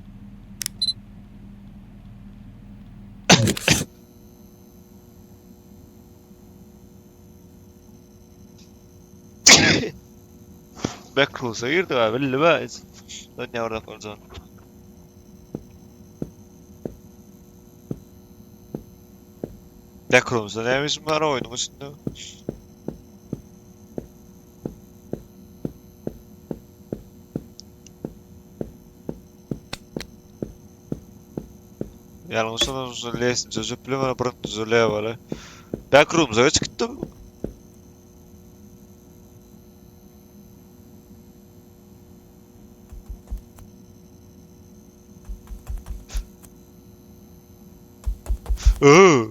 Backrooms'a girdik abi bildim ha. Lan ne orada olacağını. Backrooms'da ne işim var oyunun içinde? Ýalňyşdan lesnça bilemem birinji lewele. Backrooms'a geç gitdim. Iı.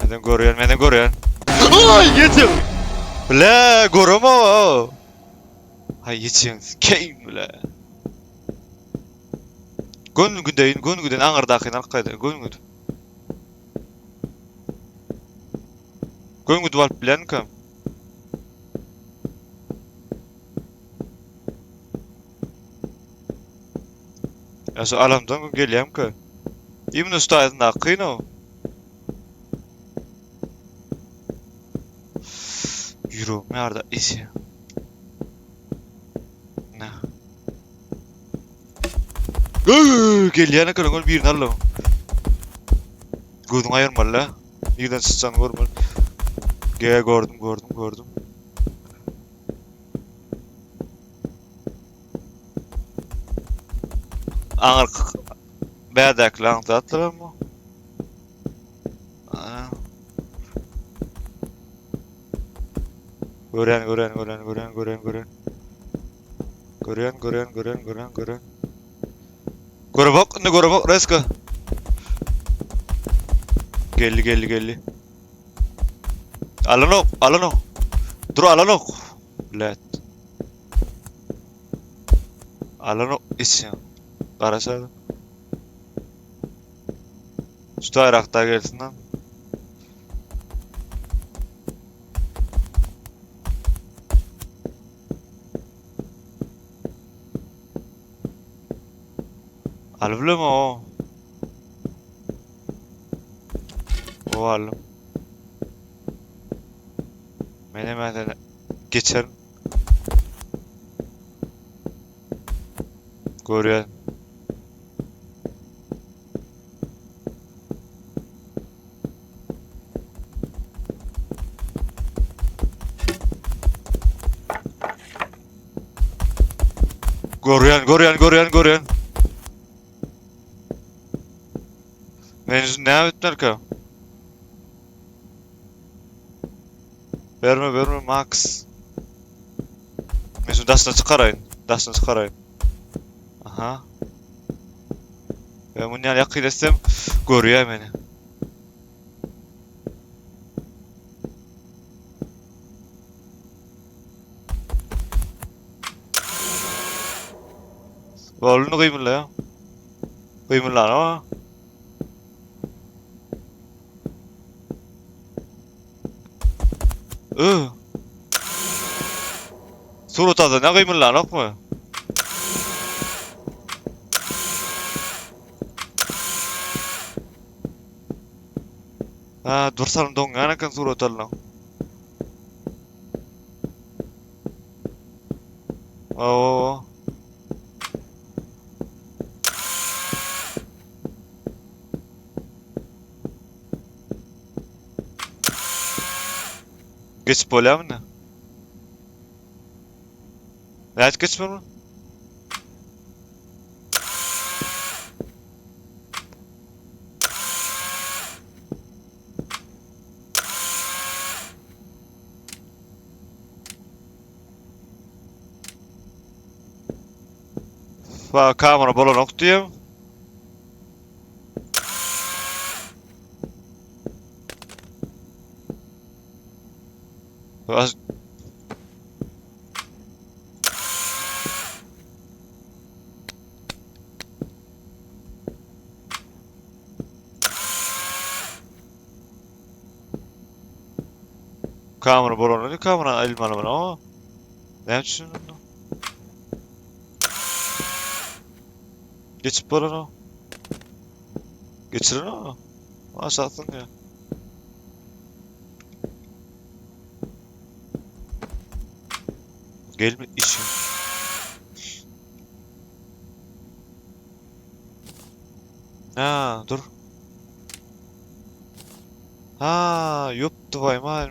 Menden görýän, menden görýän. Ay ýetim. Bile göremok. Hay ýetim. Keým bile. Gön güdeýin, gön güdeýin aňyrdakyny alyp gaýdaýyn, gön güd. Gön güdüp alyp bilenmikäm? Ya şu alamdan gün gelýärmikä? Imенно şu taýyndaky kyn o. Ýüregim ýarda isi. Ne? Gelýän eken ol birini aldym. Gözüňi aýyrmaly la. Nirden çykjagyny görmeli. Ge gördüm gördüm gördüm. Aňyrky bärdäkiler aňsatlarmy? Görýän, görýän, görýän, görýän, görýän, görýän. Görýän, görýän, görýän, görýän, görýän. Göre bak, indi göre bak, reska. Geldi, geldi, geldi. Alanok, alanok. Dur alanok. Let. Alanok içi. Garaşar. Şu taýrakda gelsin lan. Alyp bilem o. O alym. Men hemen seni geçerim. Görýän. Görýän, görýän, görýän, görýän. Men näme etmelkä? Berme, berme, Max. Men şu daşyna çykaraýyn. Daşyna çykaraýyn. Aha. Ben bunu ýaly ýakyn etsem görýär meni. Boldy gymylla. Gymyllana. Ö. Surat alda ne gymyllanokmy? Ha, dur salym doňýan eken surat alnyň. Oo. Geçip bolýarmy ne? Nädip geçmeli? Va kamera bolanok diýem. Az Kamera bolanok kamera elmaly bana. Näme üçin? Geçip bolanok. Geçiren o. Aşaksın ya. Gelme işim. Ha dur. Ha yoktu vay mal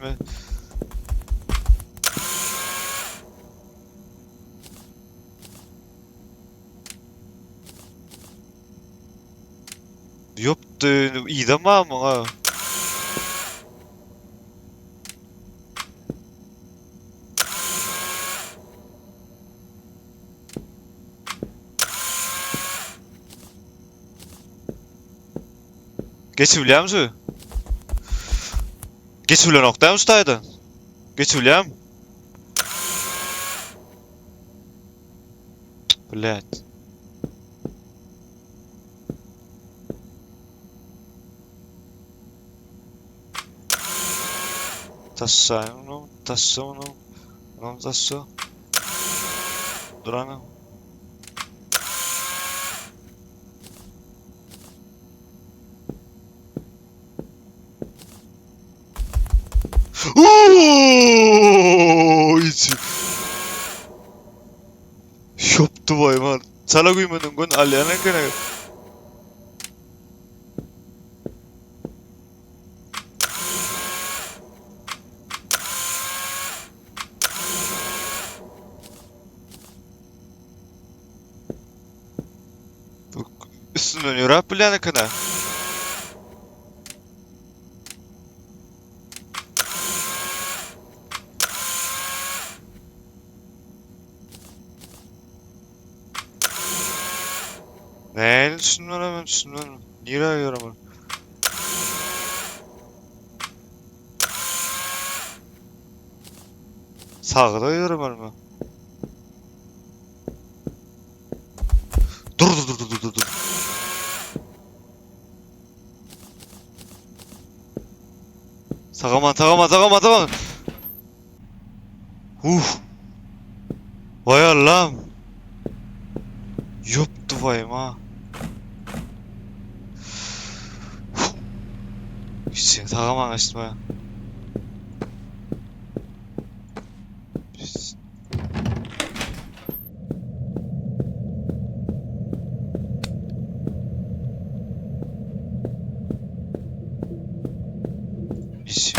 Ýokdy, yzam barmy muňa? Geçip bilýärmi şu? Geçibilenok dämi şu taýda? Geçibilýämi? Blät. Taşşaýyn onu, taşşa onu. Onam taşşa. Durana. Uuuu, içi. Şoptu boýman. Çala güýmediň gün alýan eken. Üstünden ýöräp bilýän eken-ä. Nähili düşünmeli men düşünmedim. Nirä ýöremeli? Sagda ýöremelimi? Dur dur dur dur dur dur. Sagaman sagaman sagaman sagaman. Uf. Vay Allah'ım. Yoptu vayım ha. Hiç sagaman açma. Hiç.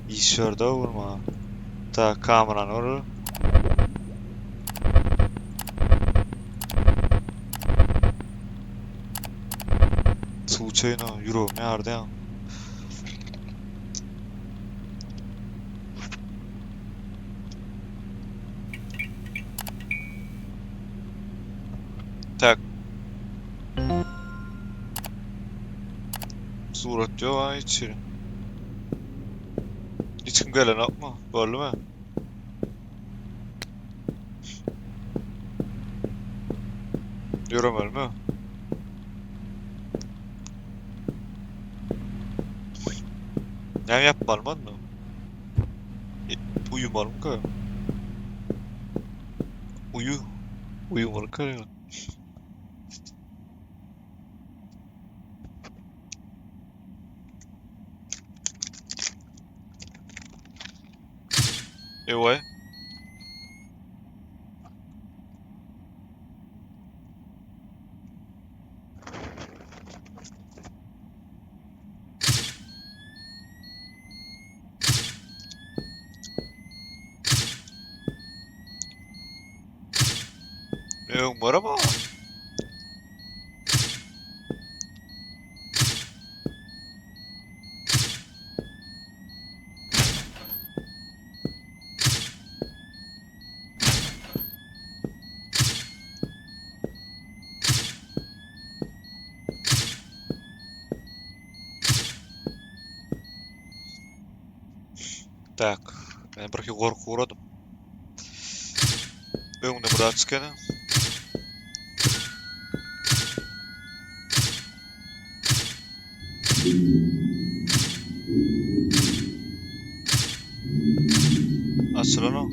Iş ýerde vurma. Ta kamerany vur. Suw çeýne ýüregim ýardy ýa. Tak. Surat ýok ha hiç ýere. Hiç kim gelenokmy? Boldumy? Ýöremelimi? Näme ýapmalymy onda? Uýumalymyka? Uýu. Uýumalyka? Ewe. Öň bar ama. Tak. Men birki gorky uradym. Öňünde bir zat çykýan. Açylan o.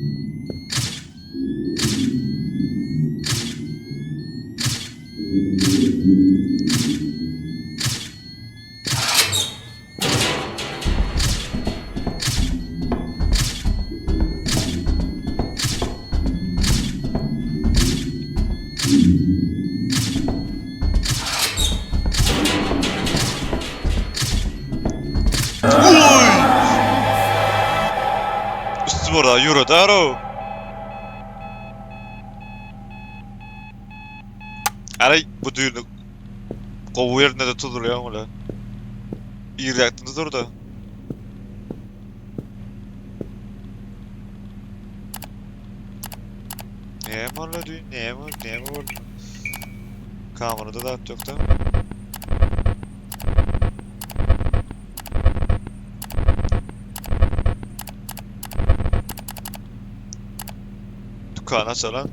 Uy! Üstü burada yürü daro. Ara bu düğünü gowy ýerinde de tutulýar ola. Irräkde durdy. Näme boldy düýn? Näme boldy? Näme boldy? Kamerada zat ýok da. Dükan açalan.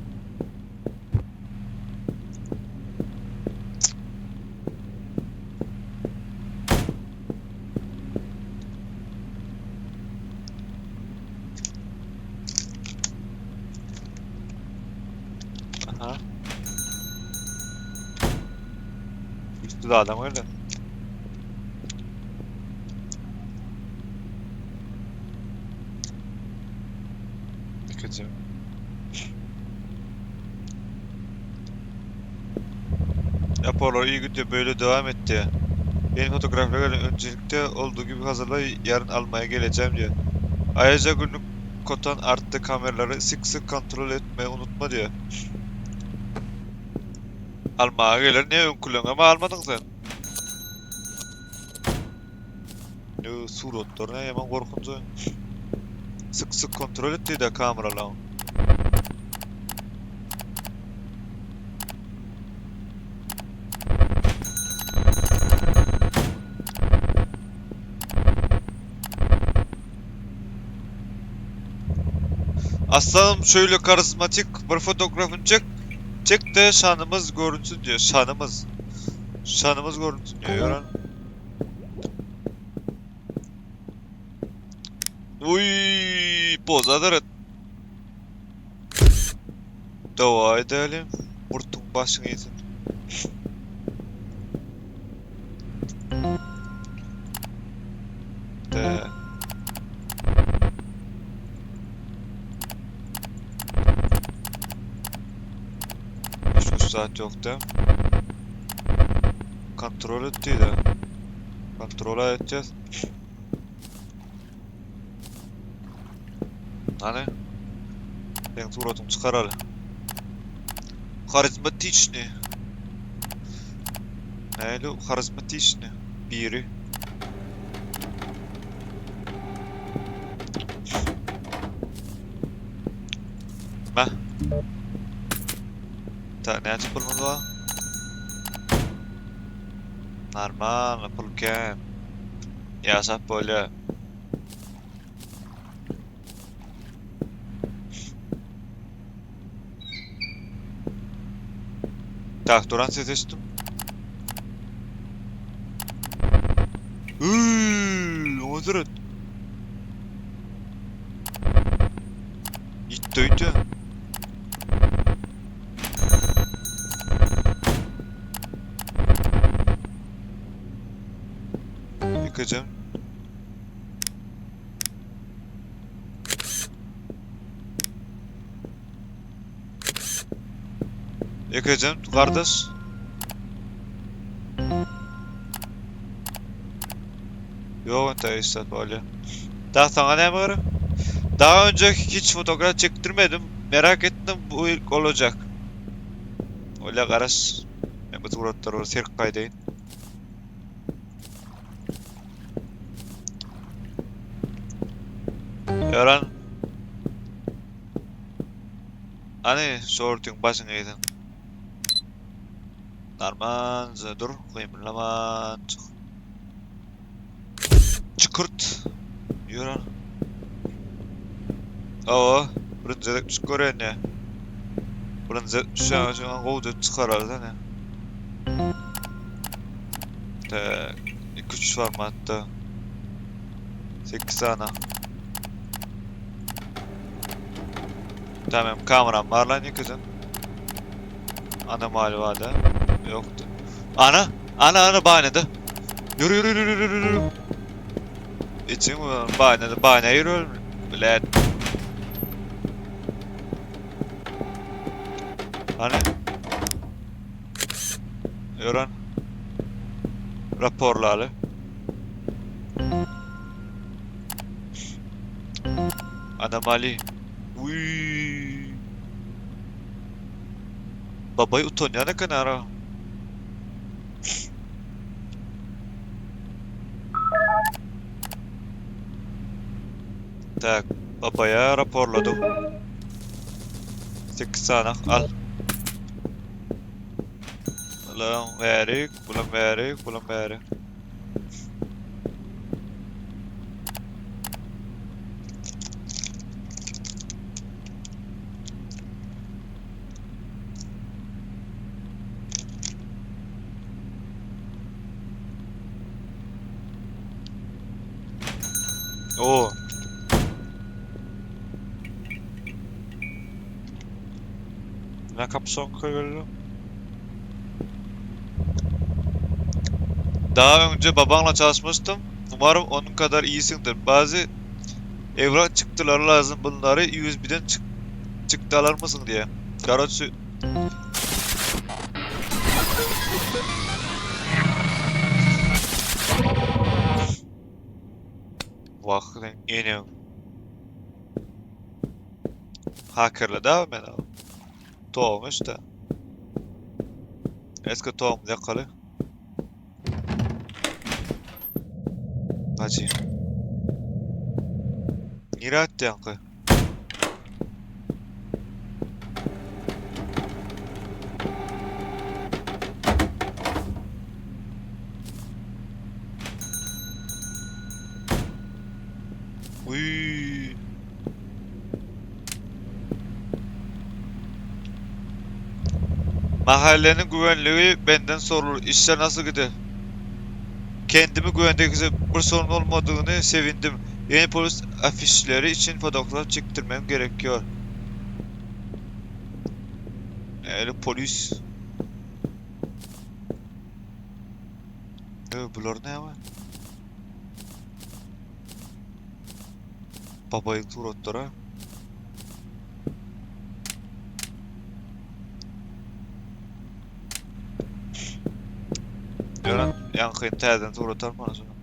Aha. Üstü de adam öyle. Dikkat Raporlar iyi gidiyor böyle devam etti. Yeni fotoğrafları öncelikle olduğu gibi hazırla yarın almaya geleceğim diyor. Ayrıca günlük kotan arttı kameraları sık sık kontrol etmeyi unutma diyor. Almaya gelir niye ön kullan ama almadın sen. Ne suratlar ne yaman korkunç. Sık sık kontrol etti de kameralar. Aslanım şöyle karizmatik bir fotoğrafını çek. Çek de şanımız görünsün diyor. Şanımız. Şanımız görünsün diyor. Yoran. Uy, pozadır. Dava edelim. Murtun başını yesin. De. Üç saat yoktu. Kontrol ettiydi. Kontrol edeceğiz. Hani? Senin suratyňy çykaraly. Harizmatiçni. Näli harizmatiçni? Biri. Meh. Ta näçe pulumuz bar? Normal pul kän. Ýaşap bolýar. Tak duran ses eşitdim. Üüüü, oňa seret. Ýitdi öýdýän. Ýykyjam. Ýykyjam, gardaş. Ýok entä hiç zat bolýa. Daha saňa näme gerek? Daha önce hiç fotoğraf çektirmedim. Merak ettim bu ilk olacak. Öyle garaş. Men bu suratlara bir serk gaýdaýyn. Ýaran. Hany şortyň başyňy geýseň. Narmanca dur, gymyllaman çyk. Çykyrt. Ýör hany. Hawa, birinji gezek düşüp görýän ýa. Birinji gezek düşýän üçin gowja çykarar seni. Tak, 2-3 formatda. 8 sany. Tamam, kameram var lan ýekejen. Anomali barda. Ýokdy. Ana, ana, ana baýnada. Ýürü, ýürü, ýürü, ýürü, ýürü. Içiň baýnada, baýna ýürü. Bilet. Hany? Ýören. Raporlaly. Anomali. Uy. Babay utanýan eken ara. Tak, babaya raporladyk. 8 sany al. Bulam bärik, bulam bärik, bulam bärik. Oo. Ne kapson geldi? Daha önce babanla çalışmıştım. Umarım onun kadar iyisindir. Bazı evrak çıktıları lazım. Bunları USB'den çık çıktı alır mısın diye. Karoçi Wah sen eneň. Hakerli da men al. Toň işte. Eski toň yakaly. Hacı. Nire atdy yaňky? Uy. Mahallenin güvenliği benden sorulur. İşler nasıl gidiyor? Kendimi güvende bir sorun olmadığını sevindim. Yeni polis afişleri için fotoğraf çektirmem gerekiyor. Öyle polis. E, bular näme? Babaýyň suratlary. Ýöne ýaňky täzeden surat almaly şunu.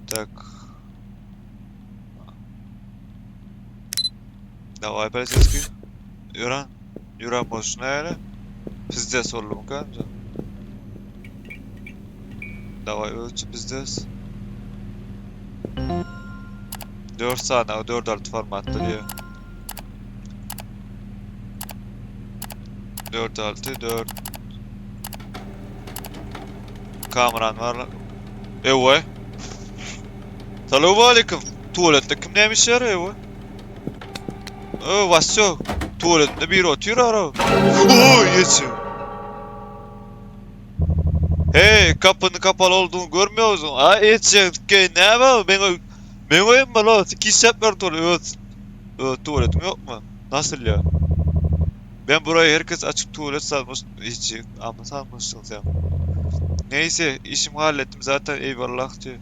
Tak. Daway poliseskiý. Ýören. Ýören bolşuna ýöne. Pizdes boldumyka önce? Daway ölçü pizdes. 4 saniye 4 6 formatda diýär. 4 6 4 Kameran var. Ewe. Salam aleyküm. Tuvaletde kim näme işler ewe? Ö, Wasyo. Tuvaletde biri otyr ara. Oy, geçiyor. Hey, kapının kapalı olduğunu görmüyor musun? Ha, geçiyor. Ne var? Ben ben oyun mu lan? Sikiş yapmıyorum tuvalet. Evet. Evet, tuvaletim yok mu? Nasıl ya? Ben burayı herkes açık tuvalet sanmış. Hiç ama sanmışsın sen. Neyse işimi hallettim zaten eyvallah diyor.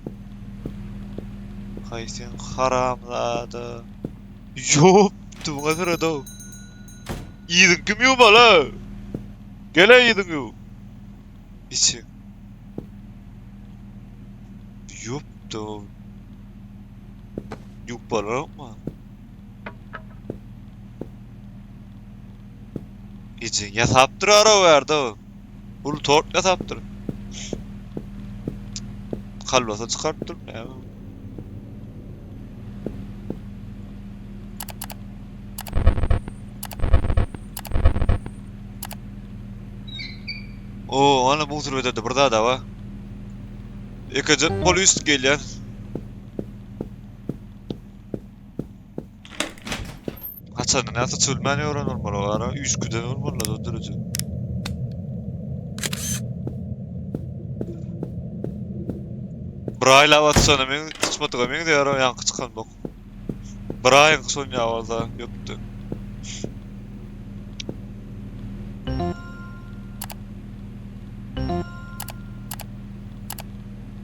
Hay sen haramzada. Yok, buna sırada. Yedin kim yuma la? Gele yedin yu. İçin. Yoktu. Yok bana mı? İçin yasapdyr ara verdi. Bul tort ýasapdyr. Kalbasa çykarypdyr näme? Oo, ana bu sürüde bir zat bar. Ekeje polis gelýär. Haçanda näse çölmän ýören bolmaly, ara üýşgüden bolmaly o dereje. Bir aýlap atsana men çyçmadyga meňzeýär o ýaňky çykan bok. Bir aýyň şonýa bolsa ýokdy.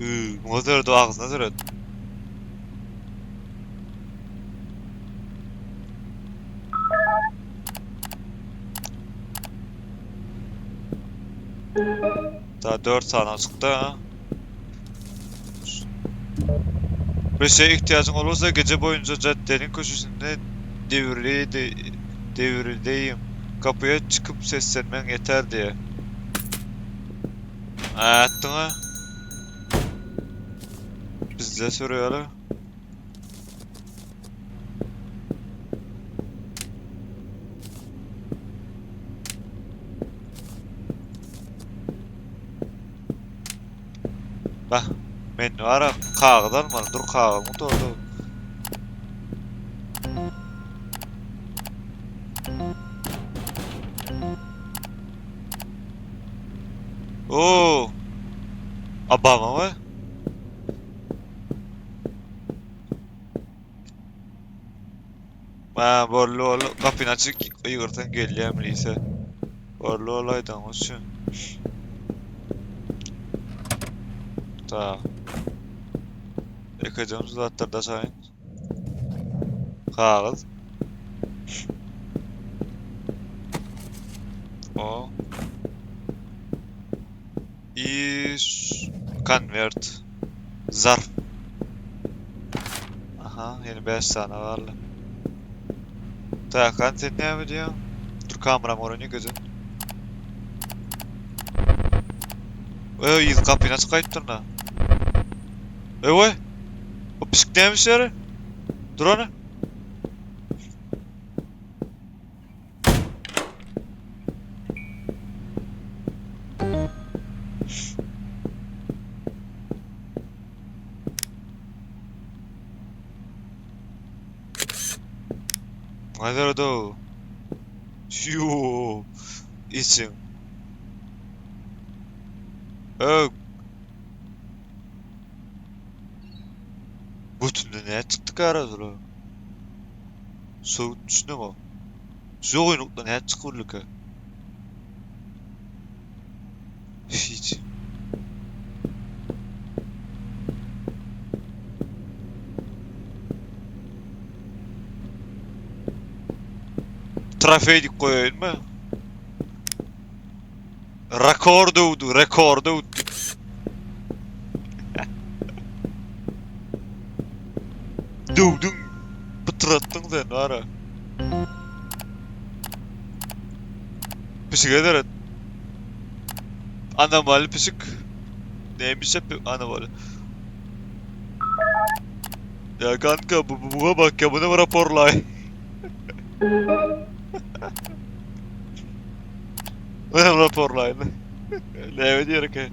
Üü, muňa seret, agzyna seret. Daha 4 tane çykdy ha. Bir şeye ihtiyacın olursa gece boyunca caddenin köşesinde devrili de, devrildeyim. Kapıya çıkıp seslenmen yeter diye. Attın ha. Bizde soruyorlar. Bah, men ara kagyz almaly, dur kagyz gutardy. Oo. Obama mı? Ha, boldy boldy. Gapyny açyk gygyrsaň gelýär milise. Boldy boldy aýdanyň üçin. Ta. Ekejemiz zatlar daşaýyn. Kagyz. O. İş. Konvert. Zarf. Aha, ýene 5 sany galdy. Takan sen näme diýýäň? Dur kameram görünýär gözüm. Öý, ýüz gapyny açyp gaýypdyr da. Öý, o pişik näme işleri? Dur ana. Nerede? Yoo. İçin. Ö. Götünden ne çykdy kara Soğuk düşündüm o. Şu oýnukda nädip çykybildik-ä? Hiç. Trofeý dik goýaýynmy? Rekord döwdi, rekord döwdi. Döwdüň, pytratdyň sen bara. Pişige seret. Anomaly pişik. Neymiş hep anomaly. Ya kanka bu, bu buna bak ya bunu mu raporlay? Bunu raporlay. Ne diyor ki?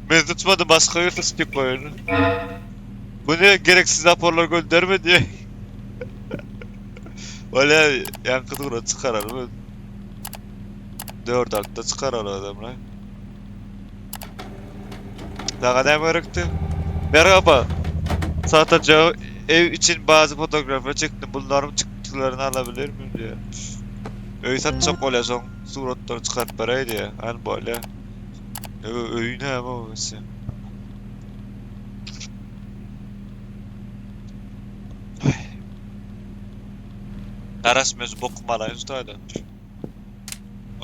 Ben tutmadım başka bir tuttuk oyunu. Bu ne gereksiz raporlar gönderme diye. Öyle yankı dura çıkaralım. Dört altta çıkaralım adamlar. Daha ne gerekti? Merhaba. Satıcı ev için bazı fotoğraflar çektim. Bunların çıktılarını alabilir miyim diye. Öý satjak bolýasoň suratlary çykaryp beräý diýýär. Hany bolýa. Öý näme o mesela? Garaşmaz bokum alaýyn şu taýda.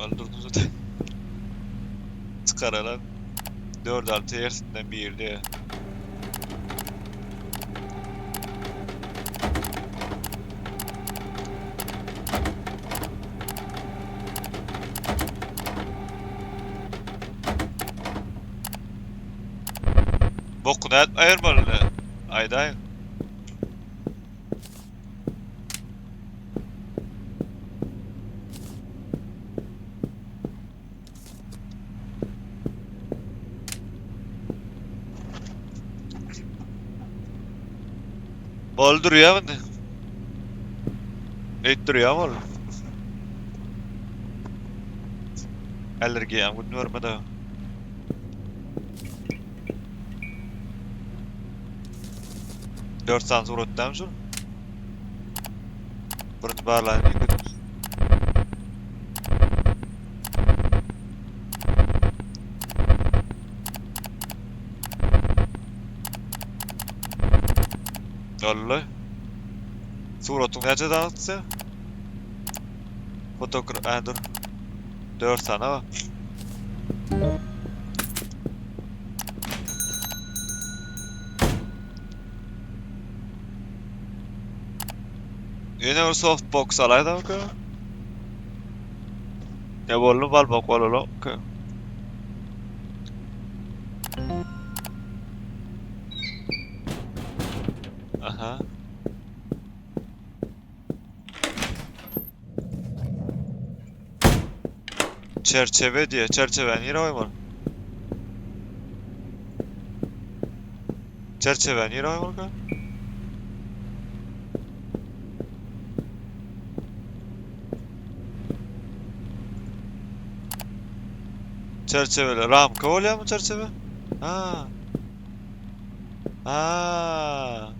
Öldürdüm zaten. Çykaralan. 4-6 yersinden bir diye. Bokunu et ayırmalı ne? Aydayın. Bol durýar indi. Eýt durýar bol. Allergiýam gün görmedi. Dört sany surat dämi şul? Birinji barlaýyn diýip. Boldy. Suratyň näçe sany Fotogra a dur. 4 sany bar. Ýene bir softbox alaýdamyka? Ne boldy balmak bolalokka. Aha. Çerçeve diýe, çerçeve nirä goýmaly? Çerçeve nirä goýmalyka? Çerçeveler ramka bolýarmy çerçeve? Ha. Aa.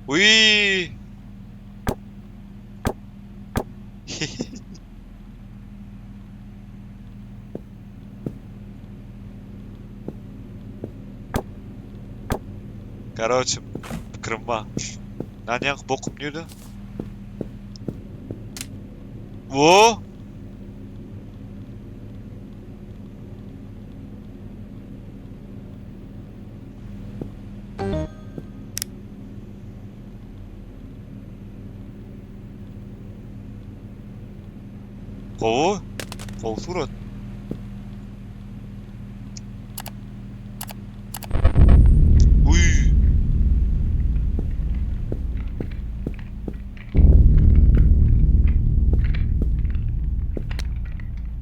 Uy. Karoçe, pikirim bar. Nan ýaňky bokum nirde? Wo! Gowy. Gowy surat. Uy.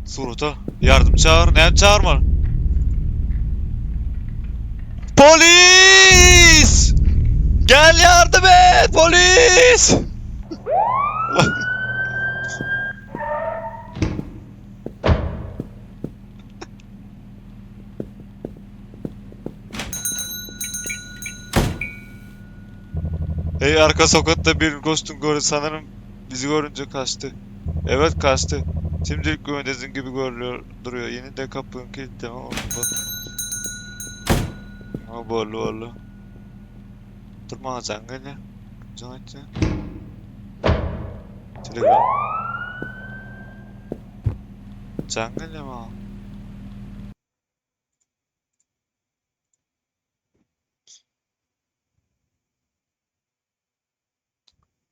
Surata. Yardım çağır. Näme çağırmaly? Polis! Gel yardım et! Polis! Hey arka sokakta bir ghost'un gördü sanırım bizi görünce kaçtı. Evet kaçtı. Şimdilik güvendesin gibi görülüyor duruyor. Yine de kapını kilitleme unutma. Ha boldy boldy. Dur maňa jaň gelýär. Jaň etýär. Telegram. Jaň gelýär maňa.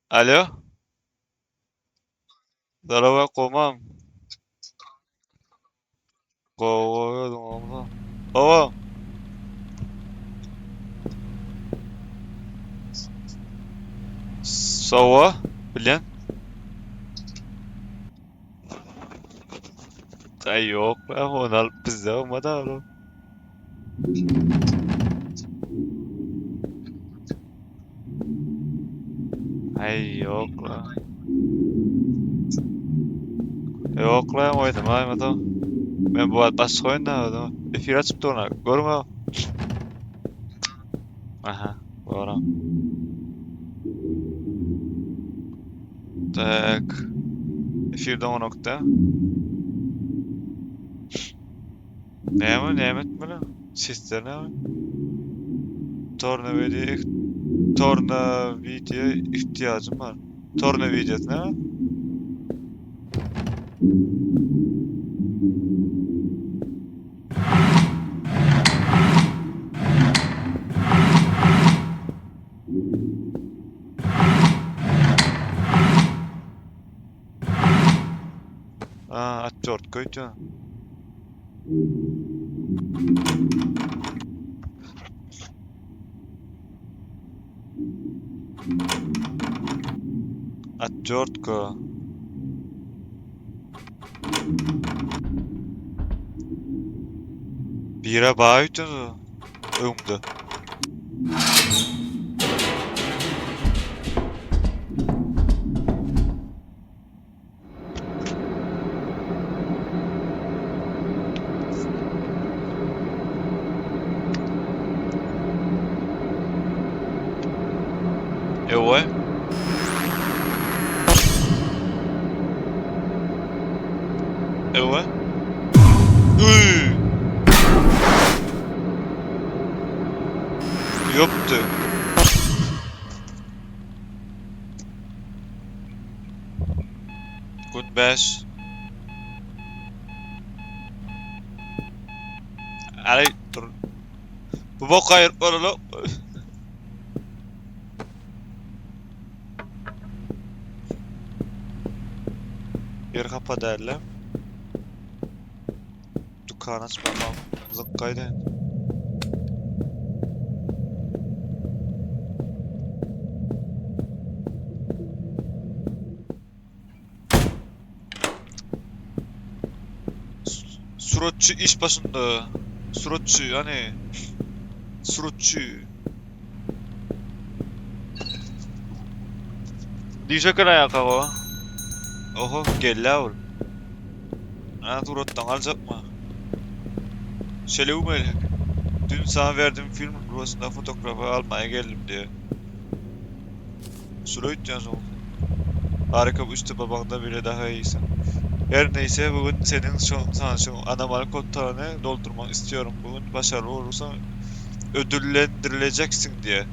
Alo. Zarawa gomam. Gowy özüň gowmy? Hawa. Sawa, bilýän. Aý ýok, ony alyp bizde bolmady oglum. Aý ýok la. Ýok la oýnamaýmada. Men bu wagt başga oýunda özüm. Efir açyp durna. Görüň. Aha, görüň. Tak. Efir doňanokda. Näme, näme etmeli? Sesler näme? Tornawidiýa tornawidiýa ihtiyacım bar. Tornawidiýasy näme? Aa, atçort köýtü. Atçortka. Bire baýtdy öňde. Ewe. Ewe. Uy. Ýokdy. Gün 5. Alay dur. Bu bok aýyryp bolalok. Ýer hapa däl-le. Dükan açmakam zykgaýdy. Suratçy iş başynda. Suratçy, ýani suratçy. Diýjek aýaka o. Oho, geldi ol. Ana suratdan aljakmy? Şelewmi elek? Dün sana verdiğim film rulosunda fotoğrafı almaya geldim diye. Şuraya öýtýän soň. Harika bu işte babaňdan bile daha iyisin. Her neyse bugün senin şu, sana şu anomal kotanı doldurmak istiyorum. Bugün başarılı olursan ödüllendirileceksin diye.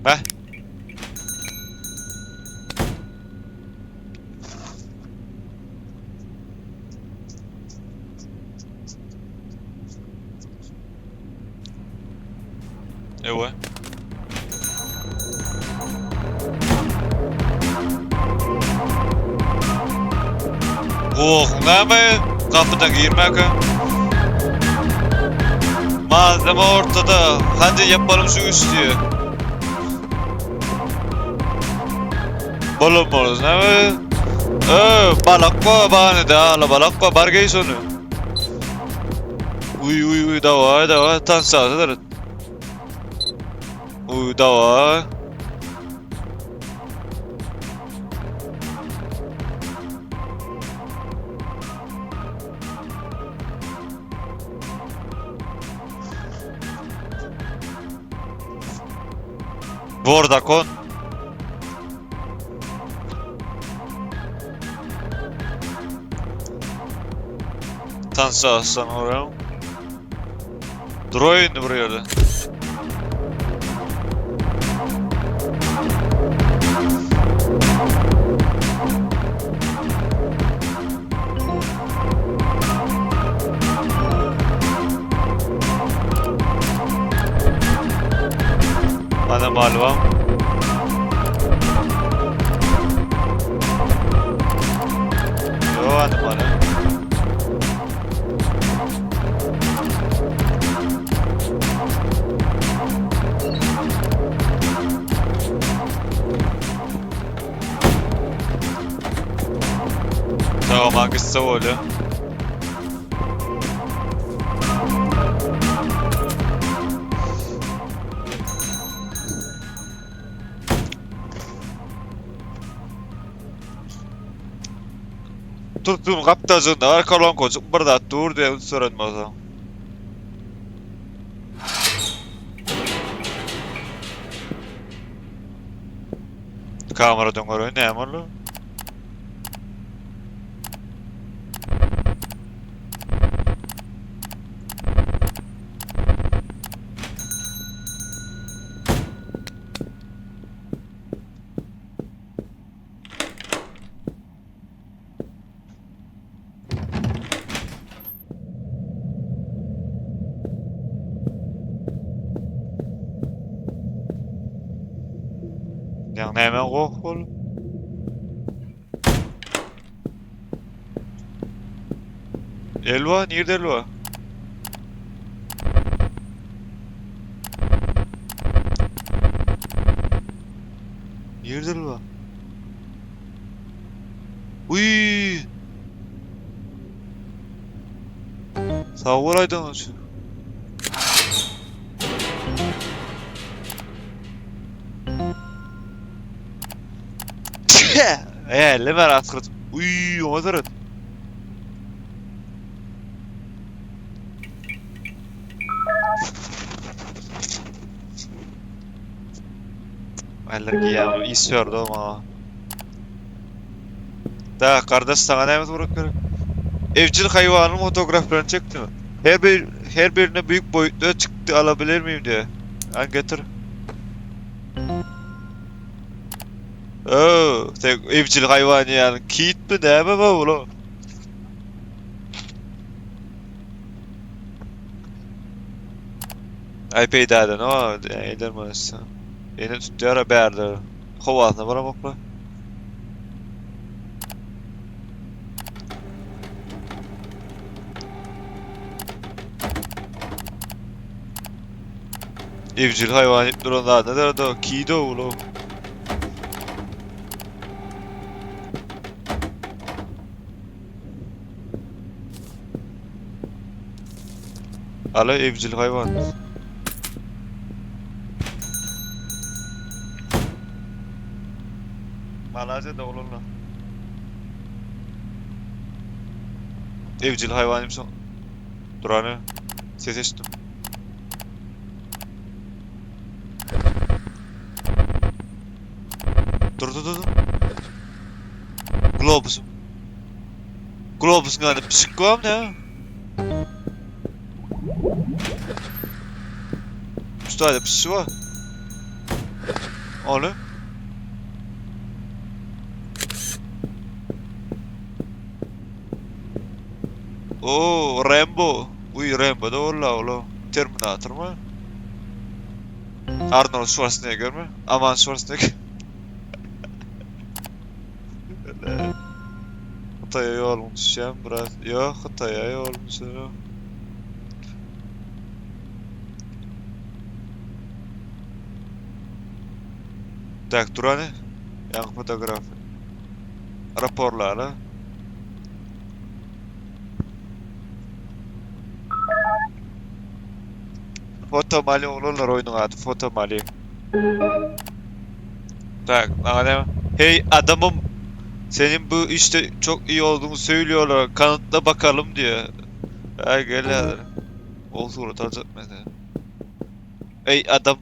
Heh. Ewa. Goh, näme gapydan girmäkä? Malzeme ortada. Hadi yapalım şu iş diye. Bolum bolus näme? Ö, balakwa bana da ala balakwa bar geý şony. Uy uy uy daway daway tansa Uy daway. Bordakon. Tansa aslan oraya. Droid indi bir ýerde. Ana malwam. Yo ana malwam. Tamam gitse bolýar. Tuttum gapdajygynda arkalan kojuk bir zat dur diye soranmasa. Kameradan görüyor näme boldy? Ya näme goh bol? Elva, nerede Elva? Nerede Elva? Uy! Sag bol aýdan şu. Eee, ver atkırt. Uy, o seret. Allergiya istiyordu ama. Da kardeş sana ne vurup gerek? Evcil hayvanın fotoğraflarını çekti mi? Her birine büyük boyutlu çıktı alabilir miyim diye. An getir. Oo, sen evcil hayvan yani. Kit mi ne mi bu oğlum? Ay peýdadan o edermez. Ene tutýar bärde. Howasyna baramokla. Evcil hayvan ip duran ne derdi o? Kido oğlum. Ala evcil hayvan. Malazya'da olurlar. Evcil hayvan son. Durany. Ses eşitdim. Dur dur dur. Globusum. Globusun ýanynda pişik barmy näme? Şu taýda pişik bar. Ony. Oo, Rambo. Uy Rambo da valla ola. Terminator mı? Arnold Schwarzenegger mi? Aman Schwarzenegger. Hytaýa ýoluň düşýän biraz. Ýok, Hytaýa ýolum düşenok. Tak, dur hany. Ýaňky fotografiýa. Raporlary. Fotomali oglanlar oýnuň ady Fotomali. Tak, maňa näme? Hey adamım, senin bu işte çok iyi olduğunu söylüyorlar. Kanıtla bakalım diyor. Ay gel hadi. Ol surat alacak mesela. Ey adam.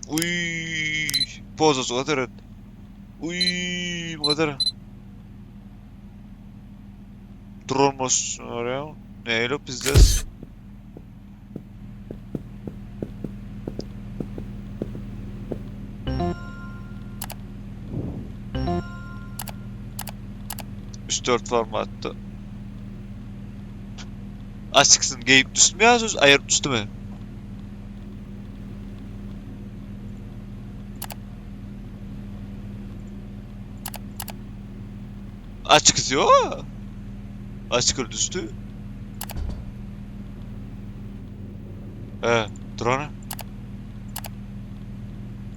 Uy, poza kadar. Uy, bu kadar. Durulmuş oraya. Neyle pizdes? Üç dört formatta. Açıksın geyip düştü mü ya söz ayırıp düştü mü? Açıkız yok. Açık düştü. Ee, dur onu.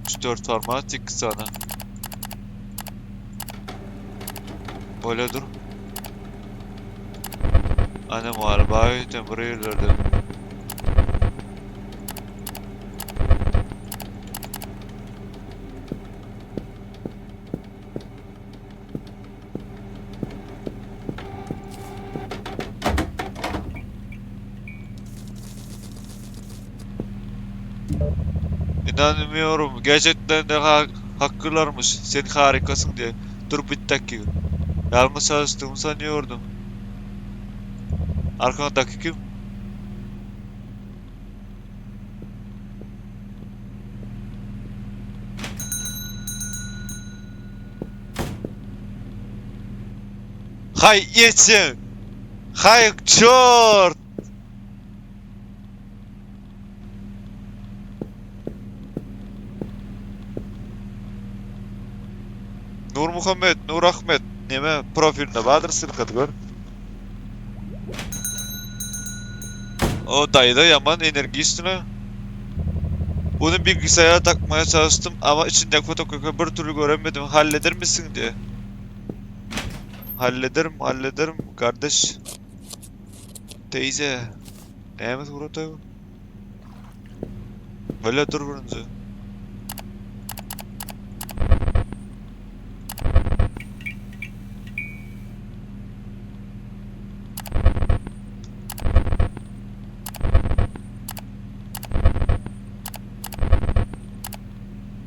3-4 format 2 sana. Böyle dur. Annem arabayı buraya ileride. İnanmıyorum. Gerçekten de ha haklılarmış. Sen harikasın diye. Dur bir dakika. Yalnız çalıştığımı sanıyordum. Arkandaki kim? Hay geçin. Hay çort. Nur Muhammed, Nur Ahmet neme profilinde bardyr sylkady gör. O daýy-da ýaman energiçnä. Bunu bilgisayara takmaya çalıştım ama içindeki fotokopi bir türlü göremedim. Halleder misin diye. Hallederim, hallederim kardeş. Teyze. Näme suratay bu? Böyle dur birinci.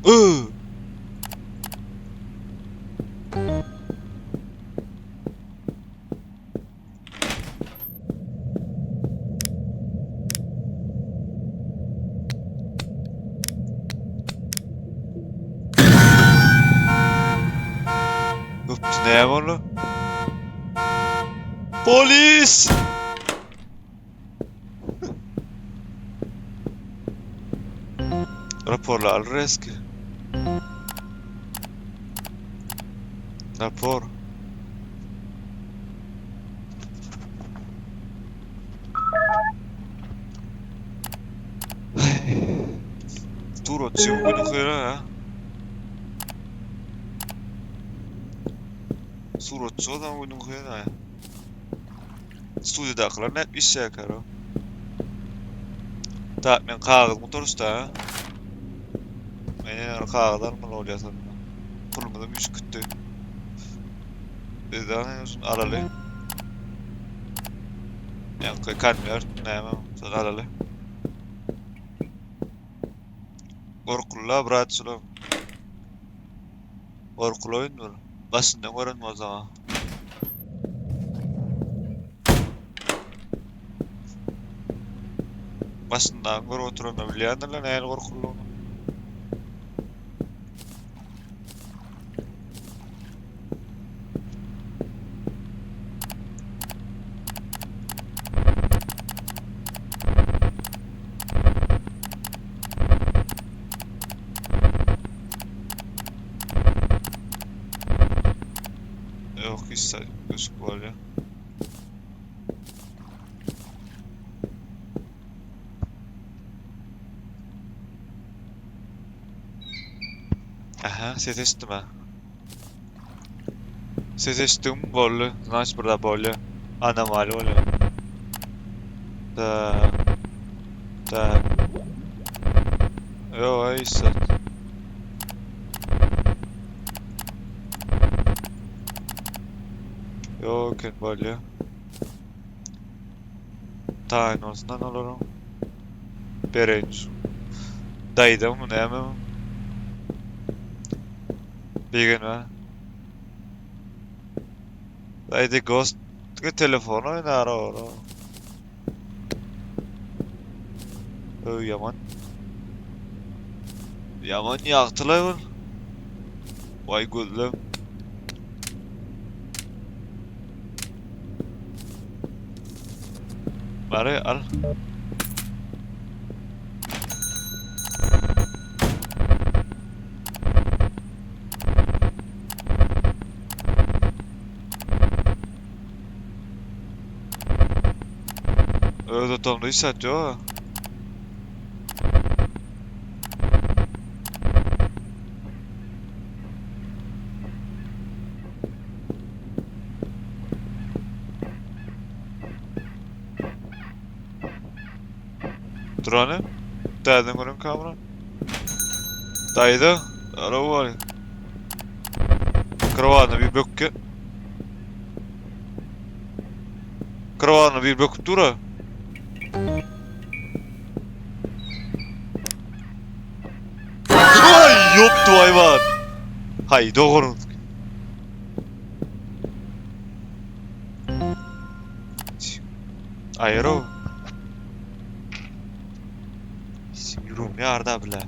Iı. Öptü näme boldy? Polis! Raporlar reski. Rapor. Dur atıyor bunu kıyra ya. Suratçy adam günüň kıyra. Studiýadakylar nädip işleýärkä o? Tak men kagyz gutarysda. Men ýene kagyz almaly bolýar sonunda. Pulumyzam üýşüp gitdi. Biz daha ne olsun alaly. Ýa konwert näme şony alaly. Gorkulla brat şular. Gorkuly oýun bul. Başyndan gören bolsaň. Başyndan görüp oturanda bilýändirler nähili gorkulydygyny. Yok hiç gözük var ya. Aha ses eşitdim ha. Ses eşitdim boldy. Znaç burada bolýa. Anomali bolýa. Da. Da. Yo ay sat. Yo ken bolýa. Taýyn olsun lan olaryň. Bereýin şu. Daýyda mı näme mi? Begenme. Daýyda Ghost telefon oýnar ora. Öý ýaman. Ýaman ýagtylaý bul. Waý gözlem. Bary al. Öz otagymda hiç zat ýok. Durany. Täzeden gören kamera. Daýza. Alo var. Krowatyna bir bökge. Krowatyna bir böküp dur ha. Ay yoktu hayvan. Hay doğru. Aýro. Ýüregim ýarda bile.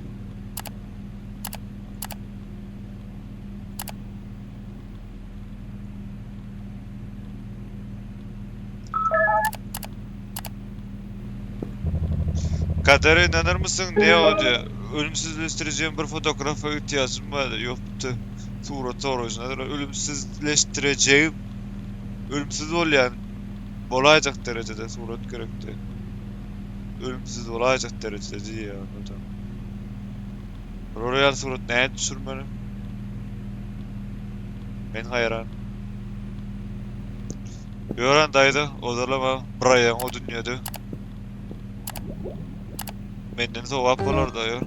Kadere inanır mısın? Ne o diyor. Ölümsüzleştireceğim bir fotoğrafa ihtiyacım var. Yoktu. Surat sorujuna ölümsüzleştireceğim. Ölümsüz bolýan bolaýjak derejede surat gerekdi. Ölümsüz bolaýjak derejede diýýär onda. Royal surat nädip düşürmeli? Men haýran. Ýören daýza, ozalama bir aýagyň o dünýede. Menden sogap bolar daýa.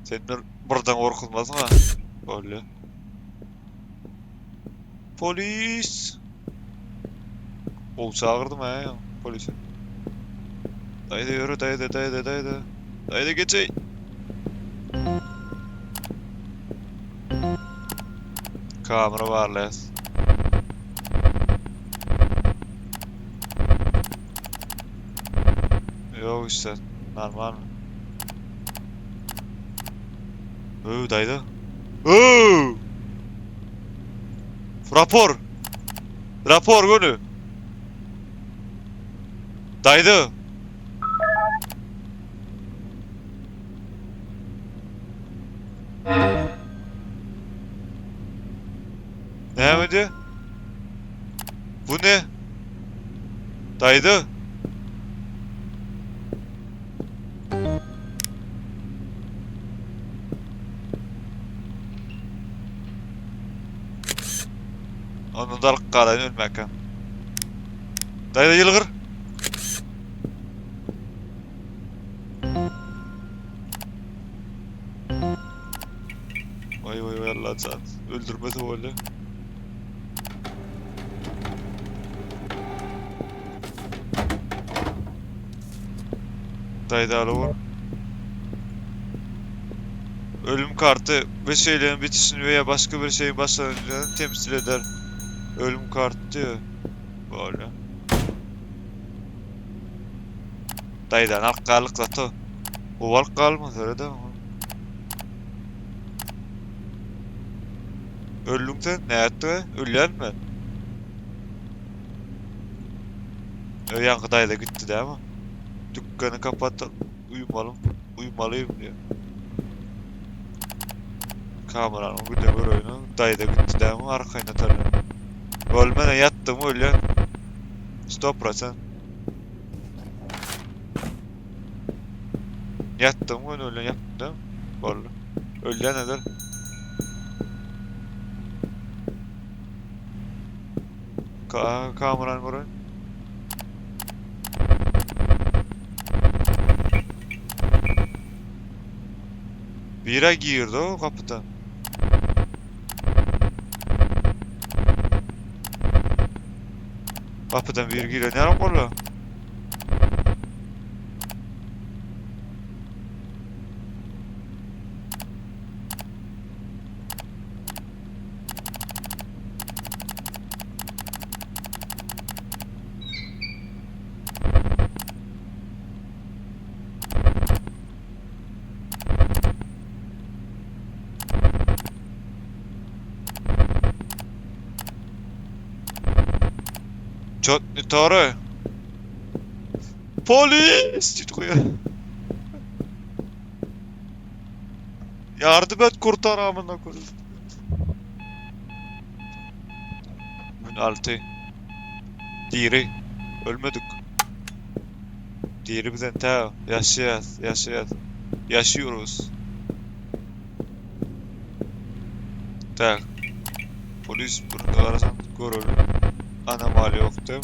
Sen bir birden gorkuzmasyň ha. Bolýa. Polis. Gowy çagyrdym ha polisi. Daýza ýöre daýza daýza daýza. Daýza geçeý. Kamera barlaýas. Ýok işte. Normal. Öw daýza. Öw! Rapor. Rapor göni. Daýza. Näme diýýär? Bu ne? Daýza. Onu da alyp galaýyn ölmäkä. Daýza ýylgyr. Zat öldürmese bolýar. Daýdaly bol. Ölüm karty bir şeylerin bitişini veya başka bir şeyin başlangıcını temsil eder. Ölüm kartı diyor. Böyle. Daýdan alyp galyk zato. O alyp galmaz öyle de. Öldüň sen? Nätdi? Ölýän ben. Ö ýaňky daýza gitdi dämi? Dükkany kapat, uyumalım, uyumalıyım diýär. Kameranyň bir de göreýin. Daýza gitdi dämi? Arkaýyn atarlar. Ölmene ýatdym ölýän. 100%. Ýatdym göni ölýän ýapdym dämi? Boldy. Ölýän eder. Ka kamerany göreýin. Bire girdi o kapıdan. Kapıdan bir giren ýaly boldy. Çotny tory. Polis! Diýdi goýar. Yardım et kurtar amına koyayım. Gün 6. Diri. Ölmedik. Diri bizden ta yaşayaz, yaşayaz. Yaşıyoruz. Tak. Polis bunu arasan görelim. Anomali yoktu.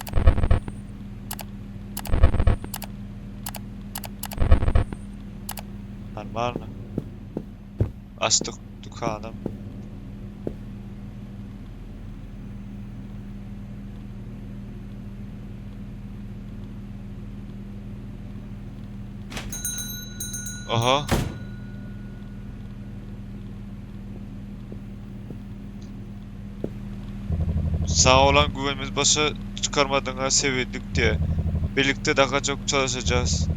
Normal mı? Açtık dükkanım. Aha. Sağ olan güvenimiz başa çıkarmadığına sevindik diye. Birlikte daha çok çalışacağız.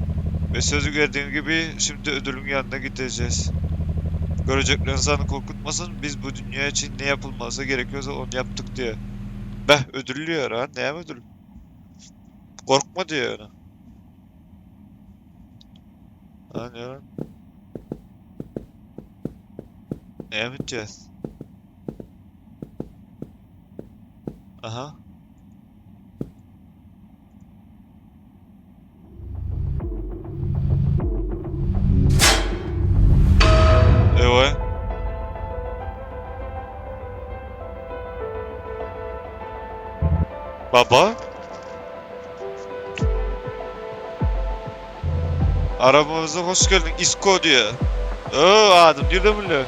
Ve sözü verdiğim gibi şimdi ödülün yanına gideceğiz. Göreceklerin sana korkutmasın. Biz bu dünya için ne yapılması gerekiyorsa onu yaptık diye. Beh ödüllüyor ha. Neye ödül? Korkma diyor yani. Ha ne lan? Neye mi gideceğiz? Aha. Ewe. Baba? Arabamıza hoş geldin İsko diyor. Oo adım girdi bile.